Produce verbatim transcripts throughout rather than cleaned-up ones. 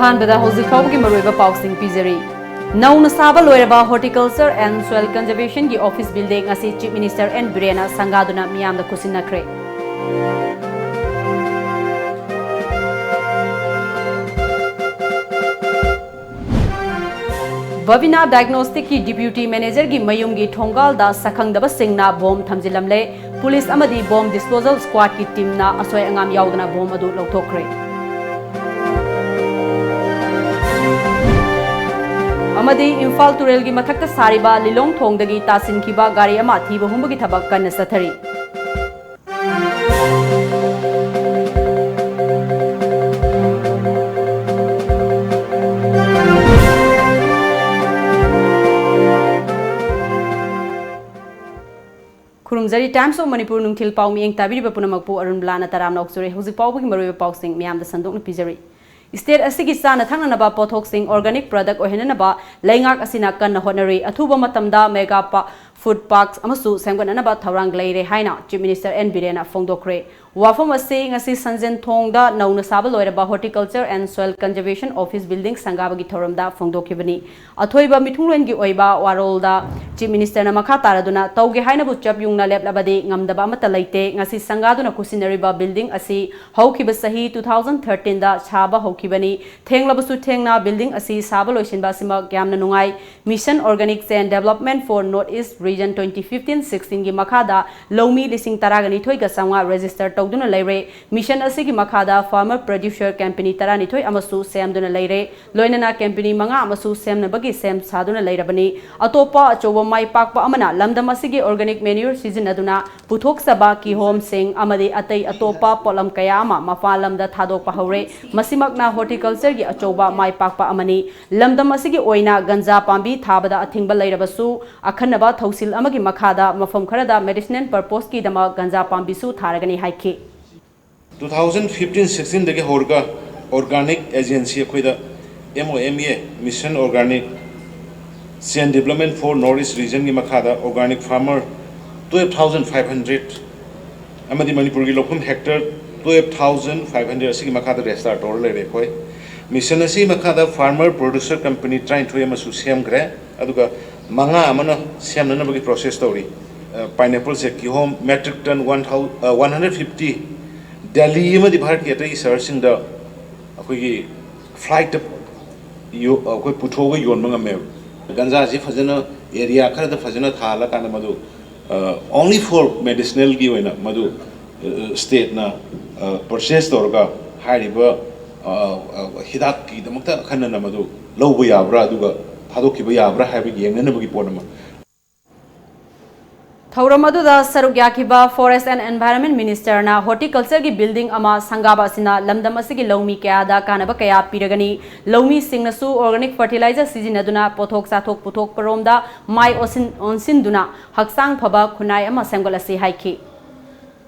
ꯑꯍꯥꯟꯕꯗ ꯍꯧꯖꯤꯛ ꯐꯥꯎꯕꯒꯤ ꯃꯔꯨꯑꯣꯏꯕ ꯄꯥꯎꯁꯤꯡ ꯄꯤꯖꯔꯤ꯫ ꯅꯧꯅ ꯁꯥꯕ ꯂꯣꯏꯔꯕ Horticulture and Soil Conservation ꯒꯤ office building ꯑꯁꯤ Chief Minister N ꯕꯤꯔꯦꯟꯅ ꯁꯪꯒꯥꯗꯨꯅ ꯃꯤꯌꯥꯝꯗ ꯈꯨꯠꯁꯤꯟꯅꯈ꯭ꯔꯦ꯫ ꯕꯕꯤꯅꯥ Diagnostic ꯀꯤ Deputy Manager ꯒꯤ ꯃꯌꯨꯝꯒꯤ ꯊꯣꯡꯒꯥꯜꯗ ꯁꯛꯈꯪꯗꯕꯁꯤꯡꯅ ꯕꯣꯝ ꯊꯝꯖꯤꯜꯂꯝꯂꯦ꯫ Police ꯑꯃꯗꯤ Bomb Disposal Squad ꯀꯤ team ꯅ ꯑꯁꯣꯏ ꯑꯉꯥꯝ ꯌꯥꯎꯗꯅ ꯕꯣꯝ ꯑꯗꯨ ꯂꯧꯊꯣꯛꯈ꯭ꯔꯦ꯫ ꯑꯃꯗꯤ ꯏꯝꯐꯥꯜ ꯇꯨꯔꯦꯜꯒꯤ ꯃꯊꯛꯇ ꯁꯥꯔꯤꯕ ꯂꯤꯂꯣꯡ ꯊꯣꯡꯗꯒꯤ ꯇꯥꯁꯤꯟꯈꯤꯕ ꯒꯥꯔꯤ ꯑꯃ ꯊꯤꯕ ꯍꯨꯝꯕꯒꯤ ꯊꯕꯛ ꯀꯟꯅ ꯆꯠꯊꯔꯤ꯫ ꯈꯨꯔꯨꯝꯖꯔꯤ꯫ Times of Manipur ꯅꯨꯡꯊꯤꯜ ꯄꯥꯎ ꯃꯤꯠꯌꯦꯡ ꯇꯥꯕꯤꯔꯤꯕ ꯄꯨꯝꯅꯃꯛꯄꯨ ꯑꯔꯨꯟ ꯕꯂꯥꯅ ꯇꯔꯥꯝꯅ ꯑꯣꯛꯆꯔꯤ꯫ ꯍꯧꯖꯤꯛ ꯐꯥꯎꯕꯒꯤ ꯃꯔꯨꯑꯣꯏꯕ ꯄꯥꯎꯁꯤꯡ ꯃꯌꯥꯝꯗ ꯁꯟꯗꯣꯛꯅ ꯄꯤꯖꯔꯤ꯫ State ꯑꯁꯤꯒꯤ ꯆꯥꯅ ꯊꯛꯅꯅꯕ ꯄꯣꯠꯊꯣꯛꯁꯤꯡ organic product ꯑꯣꯏꯍꯟꯅꯅꯕ ꯂꯩꯉꯥꯛ ꯑꯁꯤꯅ ꯀꯟꯅ ꯍꯣꯠꯅꯔꯤ꯫ ꯑꯊꯨꯕ ꯃꯇꯝꯗ mega pa-, food parks ꯑꯃꯁꯨ ꯁꯦꯝꯒꯠꯅꯅꯕ ꯊꯧꯔꯥꯡ ꯂꯩꯔꯦ ꯍꯥꯏꯅ Chief Minister N ꯕꯤꯔꯦꯟꯅ ꯐꯣꯡꯗꯣꯛꯈ꯭ꯔꯦ꯫ ꯋꯥꯐꯝ ꯑꯁꯤ ꯉꯁꯤ ꯁꯟꯖꯦꯟ ꯊꯣꯡꯗ ꯅꯧꯅ ꯁꯥꯕ ꯂꯣꯏꯔꯕ Horticulture and Soil Conservation Office Building ꯁꯪꯒꯥꯕꯒꯤ ꯊꯧꯔꯝꯗ ꯐꯣꯡꯗꯣꯛꯈꯤꯕꯅꯤ꯫ ꯑꯊꯣꯏꯕ ꯃꯤꯊꯨꯡꯂꯦꯟꯒꯤ ꯑꯣꯏꯕ ꯋꯥꯔꯣꯜꯗ Chief Minister ꯅ ꯃꯈꯥ ꯇꯥꯔꯗꯨꯅ, "ꯇꯧꯒꯦ ꯍꯥꯏꯅꯕꯨ ꯆꯞ ꯌꯨꯡꯅ ꯂꯦꯞꯂꯕꯗꯤ ꯉꯝꯗꯕ ꯑꯃꯠꯇ ꯂꯩꯇꯦ꯫ ꯉꯁꯤ ꯁꯪꯒꯥꯗꯨꯅ ꯈꯨꯠꯁꯤꯟꯅꯔꯤꯕ building ꯑꯁꯤ ꯍꯧꯈꯤꯕ ꯆꯍꯤ two thousand thirteen ꯗ ꯁꯥꯕ ꯍꯧꯈꯤꯕꯅꯤ꯫ ꯊꯦꯡꯂꯕꯁꯨ ꯊꯦꯡꯅ building ꯑꯁꯤ ꯁꯥꯕ ꯂꯣꯏꯁꯤꯟꯕ ꯑꯁꯤꯃꯛ ꯌꯥꯝꯅ ꯅꯨꯡꯉꯥꯏ꯫ Mission Organic Chain Development for North East Region twenty fifteen sixteen ꯒꯤ ꯃꯈꯥꯗ ꯂꯧꯃꯤ ꯂꯤꯁꯤꯡ ꯇꯔꯥꯒ ꯅꯤꯊꯣꯏꯒ ꯆꯥꯝꯃꯉꯥ register ꯇꯧꯗꯨꯅ ꯂꯩꯔꯦ꯫ Mission ꯑꯁꯤꯒꯤ ꯃꯈꯥꯗ farmer producer company ꯇꯔꯥꯅꯤꯊꯣꯏ ꯑꯃꯁꯨ ꯁꯦꯝꯗꯨꯅ ꯂꯩꯔꯦ꯫ ꯂꯣꯏꯅꯅ company ꯃꯉꯥ ꯑꯃꯁꯨ ꯁꯦꯝꯅꯕꯒꯤ ꯁꯦꯝ ꯁꯥꯗꯨꯅ ꯂꯩꯔꯕꯅꯤ꯫ ꯑꯇꯣꯞꯄ ꯑꯆꯧꯕ ꯃꯥꯏ ꯄꯥꯛꯄ ꯑꯃꯅ ꯂꯝꯗꯝ ꯑꯁꯤꯒꯤ organic manure ꯁꯤꯖꯤꯟꯅꯗꯨꯅ ꯄꯨꯊꯣꯛꯆꯕ ꯀꯤꯍꯣꯝꯁꯤꯡ ꯑꯃꯗꯤ ꯑꯇꯩ ꯑꯇꯣꯞꯄ ꯄꯣꯠꯂꯝ ꯀꯌꯥ ꯑꯃ ꯃꯄꯥꯟ ꯂꯝꯗ ꯊꯥꯗꯣꯛꯄ ꯍꯧꯔꯦ꯫ ꯃꯁꯤꯃꯛꯅ horticulture ꯒꯤ ꯑꯆꯧꯕ ꯃꯥꯏ ꯄꯥꯛꯄ ꯑꯃꯅꯤ꯫ ꯂꯝꯗꯝ ꯑꯁꯤꯒꯤ ꯑꯣꯏꯅ ꯒꯟꯖꯥ ꯄꯥꯝꯕꯤ ꯊꯥꯕꯗ ꯑꯊꯤꯡꯕ ꯂꯩꯔꯕꯁꯨ, ꯑꯈꯟꯅꯕ ꯊꯧꯁꯤꯜ ꯑꯃꯒꯤ ꯃꯈꯥꯗ ꯃꯐꯝ ꯈꯔꯗ medicinal purpose ꯀꯤꯗꯃꯛ ꯒꯟꯖꯥ ꯄꯥꯝꯕꯤꯁꯨ ꯊꯥꯔꯒꯅꯤ ꯍꯥꯏꯈꯤ꯫ Two thousand fifteen sixteen ꯗꯒꯤ ꯍꯧꯔꯒ organic agency ꯑꯩꯈꯣꯏꯗ M O M A, Mission Organic Chain Development for North East Region ꯒꯤ ꯃꯈꯥꯗ organic farmer twelve thousand five hundred ꯑꯃꯗꯤ ꯃꯅꯤꯄꯨꯔꯒꯤ ꯂꯧꯐꯝ hectare twelve thousand five hundred ꯑꯁꯤꯒꯤ ꯃꯈꯥꯗ register ꯇꯧꯔ ꯂꯩꯔꯦ ꯑꯩꯈꯣꯏ꯫ Mission ꯑꯁꯤ ꯃꯈꯥꯗ farmer producer company ꯇꯔꯥꯅꯤꯊꯣꯏ ꯑꯃꯁꯨ ꯁꯦꯝꯈ꯭ꯔꯦ, ꯑꯗꯨꯒ ꯃꯉꯥ ꯑꯃꯅ ꯁꯦꯝꯅꯅꯕꯒꯤ process ꯇꯧꯔꯤ꯫ ꯄꯥꯏꯅꯦꯄꯜꯁꯦ ꯀꯤꯍꯣꯝ metric ton one thousand, one hundred fifty Delhi ꯑꯃꯗꯤ ꯚꯥꯔꯠꯀꯤ ꯑꯇꯩ ꯁꯍꯔꯁꯤꯡꯗ ꯑꯩꯈꯣꯏꯒꯤ flight ꯑꯩꯈꯣꯏ ꯄꯨꯊꯣꯛꯑꯒ ꯌꯣꯟꯕ ꯉꯝꯃꯦꯕ꯫ ꯒꯟꯖꯥꯁꯤ ꯐꯖꯅ area ꯈꯔꯗ ꯐꯖꯅ ꯊꯥꯍꯜꯂꯀꯥꯟꯗ ꯃꯗꯨ only for medicinalꯒꯤ ꯑꯣꯏꯅ ꯃꯗꯨ stateꯅ purchase ꯇꯧꯔꯒ ꯍꯥꯏꯔꯤꯕ ꯍꯤꯗꯥꯛꯀꯤꯗꯃꯛꯇ ꯑꯈꯟꯅꯅ ꯃꯗꯨ ꯂꯧꯕ ꯌꯥꯕ꯭ꯔꯥ ꯑꯗꯨꯒ ꯊꯥꯗꯣꯛꯈꯤꯕ ꯌꯥꯕ꯭ꯔꯥ ꯍꯥꯏꯕ ꯌꯦꯡꯅꯅꯕꯒꯤ ꯄꯣꯠ ꯑꯃ꯫ ꯊꯧꯔꯝ ꯑꯗꯨꯗ ꯁꯔꯨꯛ ꯌꯥꯈꯤꯕ Forest and Environment Ministerꯅ horticultureꯒꯤ building ꯑꯃ ꯁꯪꯒꯥꯕ ꯑꯁꯤꯅ ꯂꯝꯗꯝ ꯑꯁꯤꯒꯤ ꯂꯧꯃꯤ ꯀꯌꯥꯗ ꯀꯥꯟꯅꯕ ꯀꯌꯥ ꯄꯤꯔꯒꯅꯤ, ꯂꯧꯃꯤꯁꯤꯡꯅꯁꯨ organic fertilizer ꯁꯤꯖꯤꯟꯅꯗꯨꯅ ꯄꯣꯠꯊꯣꯛ ꯆꯥꯊꯣꯛ ꯄꯨꯊꯣꯛꯄꯔꯣꯝꯗ ꯃꯥꯏ ꯑꯣꯟꯁꯤꯟ-, ꯑꯣꯟꯁꯤꯟꯗꯨꯅ ꯍꯛꯆꯥꯡ ꯐꯕ ꯈꯨꯟꯅꯥꯏ ꯑꯃ ꯁꯦꯝꯒꯠꯂꯁꯤ ꯍꯥꯏꯈꯤ꯫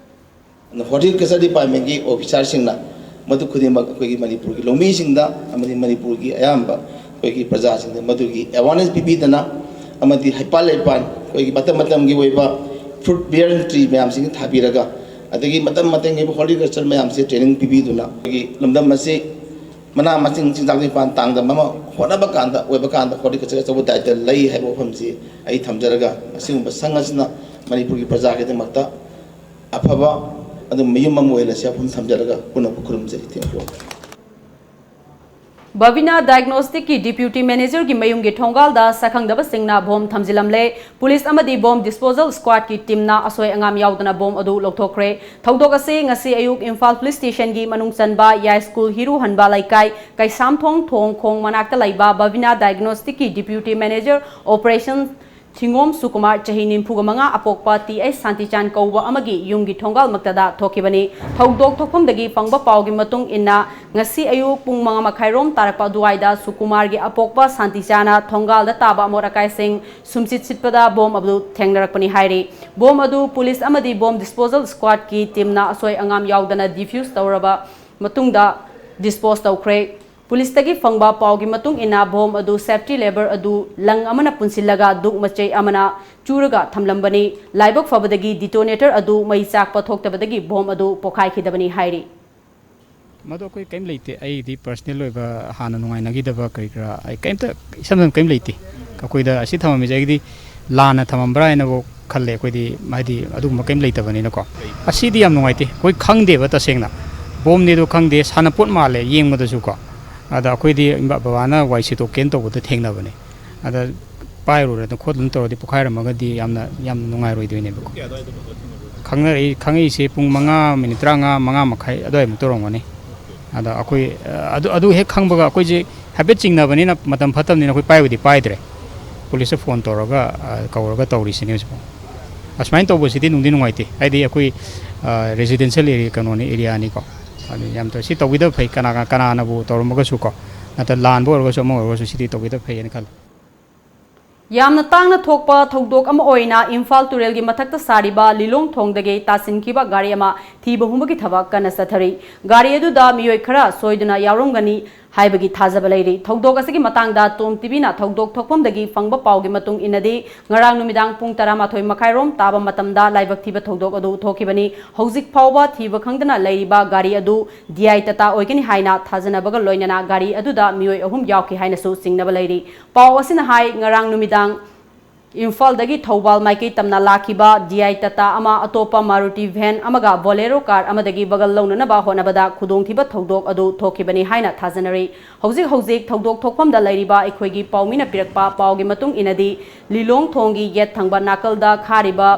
Horticulture Departmentꯀꯤ officerꯁꯤꯡꯅ ꯃꯗꯨ ꯈꯨꯗꯤꯡꯃꯛ ꯑꯩꯈꯣꯏꯒꯤ ꯃꯅꯤꯄꯨꯔꯒꯤ ꯂꯧꯃꯤꯁꯤꯡꯗ ꯑꯃꯗꯤ ꯃꯅꯤꯄꯨꯔꯒꯤ ꯑꯌꯥꯝꯕ ꯑꯩꯈꯣꯏꯒꯤ ꯄ꯭ꯔꯖꯥꯁꯤꯡꯗ ꯃꯗꯨꯒꯤ awareness ꯄꯤꯕꯤꯗꯅ ꯑꯃꯗꯤ ꯍꯩꯄꯥꯜ ꯂꯩꯄꯥꯜ ꯑꯩꯈꯣꯏꯒꯤ ꯃꯇꯝ ꯃꯇꯝꯒꯤ ꯑꯣꯏꯕ fruit bearing tree ꯃꯌꯥꯝꯁꯤꯡ ꯊꯥꯕꯤꯔꯒ ꯑꯗꯒꯤ ꯃꯇꯝ ꯃꯇꯝꯒꯤ ꯑꯣꯏꯕ horticulture ꯃꯌꯥꯝꯁꯦ training ꯄꯤꯕꯤꯗꯨꯅ ꯑꯩꯈꯣꯏꯒꯤ ꯂꯝꯗꯝ ꯑꯁꯤ ꯃꯅꯥ ꯃꯁꯤꯡ ꯆꯤꯟꯖꯥꯛ ꯅꯤꯄꯥꯟ ꯇꯥꯡꯗꯕ ꯑꯃ ꯍꯣꯠꯅꯕ ꯀꯥꯟꯗ ꯑꯣꯏꯕ ꯀꯥꯟꯗ horticulture ꯑꯆꯧꯕ ꯗꯥꯏꯇ ꯂꯩ ꯍꯥꯏꯕ ꯋꯥꯐꯝꯁꯤ ꯑꯩ ꯊꯝꯖꯔꯒ ꯑꯁꯤꯒꯨꯝꯕ ꯁꯪ ꯑꯁꯤꯅ ꯃꯅꯤꯄꯨꯔꯒꯤ ꯄ꯭ꯔꯖꯥꯒꯤꯗꯃꯛꯇ ꯑꯐꯕ ꯑꯗꯨꯝ ꯃꯌꯨꯝ ꯑꯃ ꯑꯣꯏꯍꯜꯂꯁꯤ ꯍꯥꯏꯕ ꯋꯥꯐꯝ ꯊꯝꯖꯔꯒ ꯄꯨꯟꯅ ꯈꯨꯔꯨꯝꯖꯔꯤ꯫ Thank you꯫ ꯕꯕꯤꯅꯥ diagnosticꯀꯤ deputy managerꯒꯤ ꯃꯌꯨꯝꯒꯤ ꯊꯣꯡꯒꯥꯜꯗ ꯁꯛꯈꯪꯗꯕꯁꯤꯡꯅ ꯕꯣꯝ ꯊꯝꯖꯤꯜꯂꯝꯂꯦ꯫ ꯄꯨꯂꯤꯁ ꯑꯃꯗꯤ ꯕꯣꯝ disposal squadꯀꯤ teamꯅ ꯑꯁꯣꯏ ꯑꯉꯥꯝ ꯌꯥꯎꯗꯅ ꯕꯣꯝ ꯑꯗꯨ ꯂꯧꯊꯣꯛꯈ꯭ꯔꯦ꯫ ꯊꯧꯗꯣꯛ ꯑꯁꯤ ꯉꯁꯤ ꯑꯌꯨꯛ ꯏꯝꯐꯥꯜ police stationꯒꯤ ꯃꯅꯨꯡ ꯆꯟꯕ ꯌꯥꯏꯁ꯭ꯀꯨꯜ ꯍꯤꯔꯨꯍꯟꯕ ꯂꯩꯀꯥꯏ ꯀꯩꯁꯥꯝꯊꯣꯡ ꯊꯣꯡ ꯈꯣꯡ ꯃꯅꯥꯛꯇ ꯂꯩꯕ ꯕꯕꯤꯅꯥ diagnosticꯀꯤ deputy manager operation ꯊꯤꯉꯣꯝ ꯁꯨꯀꯨꯃꯥꯔ, ꯆꯍꯤ ꯅꯤꯐꯨꯒ ꯃꯉꯥ, ꯑꯄꯣꯛꯄ ꯇꯤ ꯑꯩꯆ ꯁꯥꯟꯇꯤꯆꯥꯟ ꯀꯧꯕ ꯑꯃꯒꯤ ꯌꯨꯝꯒꯤ ꯊꯣꯡꯒꯥꯜꯃꯛꯇꯗ ꯊꯣꯛꯈꯤꯕꯅꯤ꯫ ꯊꯧꯗꯣꯛ ꯊꯣꯛꯐꯝꯗꯒꯤ ꯐꯪꯕ ꯄꯥꯎꯒꯤ ꯃꯇꯨꯡ ꯏꯟꯅ, ꯉꯁꯤ ꯑꯌꯨꯛ ꯄꯨꯡ ꯃꯉꯥ ꯃꯈꯥꯏꯔꯣꯝ ꯇꯥꯔꯛꯄ ꯑꯗꯨꯋꯥꯏꯗ ꯁꯨꯀꯨꯃꯥꯔꯒꯤ ꯑꯄꯣꯛꯄ ꯁꯥꯟꯇꯤꯆꯥꯟꯅ ꯊꯣꯡꯒꯥꯜꯗ ꯇꯥꯕ ꯑꯃꯣꯠ ꯑꯀꯥꯏꯁꯤꯡ ꯁꯨꯝꯆꯤꯠ ꯁꯤꯠꯄꯗ ꯕꯣꯝ ꯑꯗꯨ ꯊꯦꯡꯅꯔꯛꯄꯅꯤ ꯍꯥꯏꯔꯤ꯫ ꯕꯣꯝ ꯑꯗꯨ ꯄꯨꯂꯤꯁ ꯑꯃꯗꯤ ꯕꯣꯝ disposal squadꯀꯤ teamꯅ ꯑꯁꯣꯏ ꯑꯉꯥꯝ ꯌꯥꯎꯗꯅ defuse ꯇꯧꯔꯕ ꯃꯇꯨꯡꯗ dispose ꯇꯧꯈ꯭ꯔꯦ꯫ ꯄꯨꯂꯤꯁꯇꯒꯤ ꯐꯪꯕ ꯄꯥꯎꯒꯤ ꯃꯇꯨꯡ ꯏꯟꯅ, ꯕꯣꯝ ꯑꯗꯨ safety lever ꯑꯗꯨ ꯂꯪ ꯑꯃꯅ ꯄꯨꯟꯁꯤꯜꯂꯒ ꯗꯨꯛ ꯃꯆꯩ ꯑꯃꯅ ꯆꯨꯔꯒ ꯊꯝꯂꯝꯕꯅꯤ꯫ ꯂꯥꯏꯕꯛ ꯐꯕꯗꯒꯤ detonator ꯑꯗꯨ ꯃꯩ ꯆꯥꯛꯄ ꯊꯣꯛꯇꯕꯗꯒꯤ ꯕꯣꯝ ꯑꯗꯨ ꯄꯣꯈꯥꯏꯈꯤꯗꯕꯅꯤ ꯍꯥꯏꯔꯤ꯫ ꯃꯗꯨ ꯑꯩꯈꯣꯏ ꯀꯔꯤꯝ ꯂꯩꯇꯦ꯫ ꯑꯩꯒꯤꯗꯤ ꯄꯔꯁꯅꯦꯜ ꯑꯣꯏꯕ ꯍꯥꯟꯅ ꯅꯨꯡꯉꯥꯏꯅꯈꯤꯗꯕ ꯀꯔꯤ ꯀꯔꯥ ꯑꯩ ꯀꯔꯤꯝꯇ ꯏꯁꯝ ꯁꯝ ꯀꯔꯤꯝ ꯂꯩꯇꯦ꯫ ꯑꯩꯈꯣꯏꯗ ꯑꯁꯤ ꯊꯝꯃꯝꯃꯤꯁꯦ ꯑꯩꯒꯤꯗꯤ ꯂꯥꯟꯅ ꯊꯝꯃꯝꯕ꯭ꯔꯥ ꯍꯥꯏꯅꯕꯨ ꯈꯜꯂꯦ꯫ ꯑꯩꯈꯣꯏꯗꯤ ꯍꯥꯏꯗꯤ ꯑꯗꯨꯒꯨꯝꯕ ꯀꯔꯤꯝ ꯂꯩꯇꯕꯅꯤꯅꯀꯣ꯫ ꯑꯁꯤꯗꯤ ꯌꯥꯝ ꯅꯨꯡꯉꯥꯏꯇꯦ꯫ ꯑꯩꯈꯣꯏ ꯈꯪꯗꯦꯕ ꯇꯁꯦꯡꯅ꯫ ꯕꯣꯝꯅꯦꯗꯣ ꯈꯪꯗꯦ, ꯁꯥꯟꯅꯄꯣꯠ ꯃꯥꯜꯂꯦ ꯌꯦꯡꯕꯗꯁꯨꯀꯣ꯫ ꯑꯗ ꯑꯩꯈꯣꯏꯗꯤ ꯏꯃꯥ ꯕꯕꯥꯅ ꯋꯥꯏ ꯁꯤꯇꯣꯛꯀꯦꯅ ꯇꯧꯕꯗ ꯊꯦꯡꯅꯕꯅꯦ꯫ ꯑꯗ ꯄꯥꯏꯔꯨꯔꯗꯅ ꯈꯣꯠꯇꯅ ꯇꯧꯔꯗꯤ ꯄꯣꯈꯥꯏꯔꯝꯃꯒꯗꯤ ꯌꯥꯝꯅ ꯌꯥꯝꯅ ꯅꯨꯡꯉꯥꯏꯔꯣꯏꯗꯣꯏꯅꯦꯕꯀꯣ꯫ ꯈꯪꯅꯔꯛꯏ ꯈꯪꯉꯛꯏꯁꯦ ꯄꯨꯡ ꯃꯉꯥ ꯃꯤꯅꯤꯠ ꯇꯔꯥꯃꯉꯥ, ꯃꯉꯥ ꯃꯈꯥꯏ ꯑꯗꯨꯋꯥꯏꯃꯨꯛ ꯇꯧꯔꯝꯒꯅꯤ꯫ ꯑꯗ ꯑꯩꯈꯣꯏ ꯑꯗꯨ ꯑꯗꯨ ꯍꯦꯛ ꯈꯪꯕꯒ ꯑꯩꯈꯣꯏꯁꯦ ꯍꯥꯏꯐꯦꯠ ꯆꯤꯡꯅꯕꯅꯤꯅ ꯃꯇꯝ ꯐꯠꯇꯕꯅꯤꯅ ꯑꯩꯈꯣꯏ ꯄꯥꯏꯕꯨꯗꯤ ꯄꯥꯏꯗ꯭ꯔꯦ꯫ ꯄꯨꯂꯤꯁꯇ ꯐꯣꯟ ꯇꯧꯔꯒ ꯀꯧꯔꯒ ꯇꯧꯔꯤꯁꯤꯅꯦ ꯍꯧꯖꯤꯛꯐꯥꯎ꯫ ꯑꯁꯨꯃꯥꯏꯅ ꯇꯧꯕꯁꯤꯗꯤ ꯅꯨꯡꯗꯤ ꯅꯨꯡꯉꯥꯏꯇꯦ꯫ ꯍꯥꯏꯗꯤ ꯑꯩꯈꯣꯏ ꯔꯦꯁꯤꯗꯦꯟꯁꯤꯌꯦꯜ ꯑꯦꯔꯤꯌꯥ ꯀꯩꯅꯣꯅꯤ, ꯑꯦꯔꯤꯌꯥꯅꯤꯀꯣ꯫ ꯑꯗꯨ ꯌꯥꯝ ꯇꯧ-, ꯁꯤ ꯇꯧꯕꯤꯗꯕ ꯐꯩ꯫ ꯀꯅꯥ ꯀꯅꯥꯅꯕꯨ ꯇꯧꯔꯝꯃꯒꯁꯨꯀꯣ, ꯅꯠꯇ꯭ꯔ ꯂꯥꯟꯕ ꯑꯣꯏꯔꯒꯁꯨ ꯑꯃ ꯑꯣꯏꯔꯒꯁꯨ ꯁꯤꯗꯤ ꯇꯧꯕꯤꯗꯕ ꯐꯩ ꯍꯥꯏꯅ ꯈꯜꯂꯤ꯫ ꯌꯥꯝꯅ ꯇꯥꯡꯅ ꯊꯣꯛꯄ ꯊꯧꯗꯣꯛ ꯑꯃ ꯑꯣꯏꯅ ꯏꯝꯐꯥꯜ ꯇꯨꯔꯦꯜꯒꯤ ꯃꯊꯛꯇ ꯁꯥꯔꯤꯕ ꯂꯤꯂꯣꯡ ꯊꯣꯡꯗꯒꯤ ꯇꯥꯁꯤꯟꯈꯤꯕ ꯒꯥꯔꯤ ꯑꯃ ꯊꯤꯕ ꯍꯨꯝꯕꯒꯤ ꯊꯕꯛ ꯀꯟꯅ ꯆꯠꯊꯔꯤ꯫ ꯒꯥꯔꯤ ꯑꯗꯨꯗ ꯃꯤꯑꯣꯏ ꯈꯔ ꯁꯣꯏꯗꯨꯅ ꯌꯥꯎꯔꯝꯒꯅꯤ ꯍꯥꯏꯕꯒꯤ ꯊꯥꯖꯕ ꯂꯩꯔꯤ꯫ ꯊꯧꯗꯣꯛ ꯑꯁꯤꯒꯤ ꯃꯇꯥꯡꯗ ꯇꯣꯝ ꯇꯤꯚꯤꯅ ꯊꯧꯗꯣꯛ ꯊꯣꯛꯐꯝꯗꯒꯤ ꯐꯪꯕ ꯄꯥꯎꯒꯤ ꯃꯇꯨꯡ ꯏꯟꯅꯗꯤ, ꯉꯔꯥꯡ ꯅꯨꯃꯤꯗꯥꯡ ꯄꯨꯡ ꯇꯔꯥꯃꯥꯊꯣꯏ ꯃꯈꯥꯏꯔꯣꯝ ꯇꯥꯕ ꯃꯇꯝꯗ ꯂꯥꯏꯕꯛ ꯊꯤꯕ ꯊꯧꯗꯣꯛ ꯑꯗꯨ ꯊꯣꯛꯈꯤꯕꯅꯤ꯫ ꯍꯧꯖꯤꯛ ꯐꯥꯎꯕ ꯊꯤꯕ ꯈꯪꯗꯅ ꯂꯩꯔꯤꯕ ꯒꯥꯔꯤ ꯑꯗꯨ ꯗꯤ ꯑꯥꯏ ꯇꯥꯇꯥ ꯑꯣꯏꯒꯅꯤ ꯍꯥꯏꯅ ꯊꯥꯖꯅꯕꯒ ꯂꯣꯏꯅꯅ ꯒꯥꯔꯤ ꯑꯗꯨꯗ ꯃꯤꯑꯣꯏ ꯑꯍꯨꯝ ꯌꯥꯎꯈꯤ ꯍꯥꯏꯅꯁꯨ ꯆꯤꯡꯅꯕ ꯂꯩꯔꯤ꯫ ꯄꯥꯎ ꯑꯁꯤꯅ ꯍꯥꯏ, ꯉꯔꯥꯡ ꯅꯨꯃꯤꯗꯥꯡ ꯏꯝꯐꯥꯜꯗꯒꯤ ꯊꯧꯕꯥꯜ ꯃꯥꯏꯀꯩ ꯇꯝꯅ ꯂꯥꯛꯈꯤꯕ ꯗꯤ ꯑꯥꯏ ꯇꯥꯇꯥ ꯑꯃ ꯑꯇꯣꯞꯄ ꯃꯥꯔꯨꯇꯤ ꯚꯦꯟ ꯑꯃꯒ ꯕꯣꯂꯦꯔꯣ ꯀꯥꯔ ꯑꯃꯗꯒꯤ ꯕꯒꯜ ꯂꯧꯅꯅꯕ ꯍꯣꯠꯅꯕꯗ ꯈꯨꯗꯣꯡꯊꯤꯕ ꯊꯧꯗꯣꯛ ꯑꯗꯨ ꯊꯣꯛꯈꯤꯕꯅꯤ ꯍꯥꯏꯅ ꯊꯥꯖꯅꯔꯤ꯫ ꯍꯧꯖꯤꯛ ꯍꯧꯖꯤꯛ ꯊꯧꯗꯣꯛ ꯊꯣꯛꯐꯝꯗ ꯂꯩꯔꯤꯕ ꯑꯩꯈꯣꯏꯒꯤ ꯄꯥꯎꯃꯤꯅ ꯄꯤꯔꯛꯄ ꯄꯥꯎꯒꯤ ꯃꯇꯨꯡ ꯏꯟꯅꯗꯤ, ꯂꯤꯂꯣꯡ ꯊꯣꯡꯒꯤ ꯌꯦꯠ ꯊꯪꯕ ꯅꯥꯀꯜꯗ ꯈꯥꯔꯤꯕ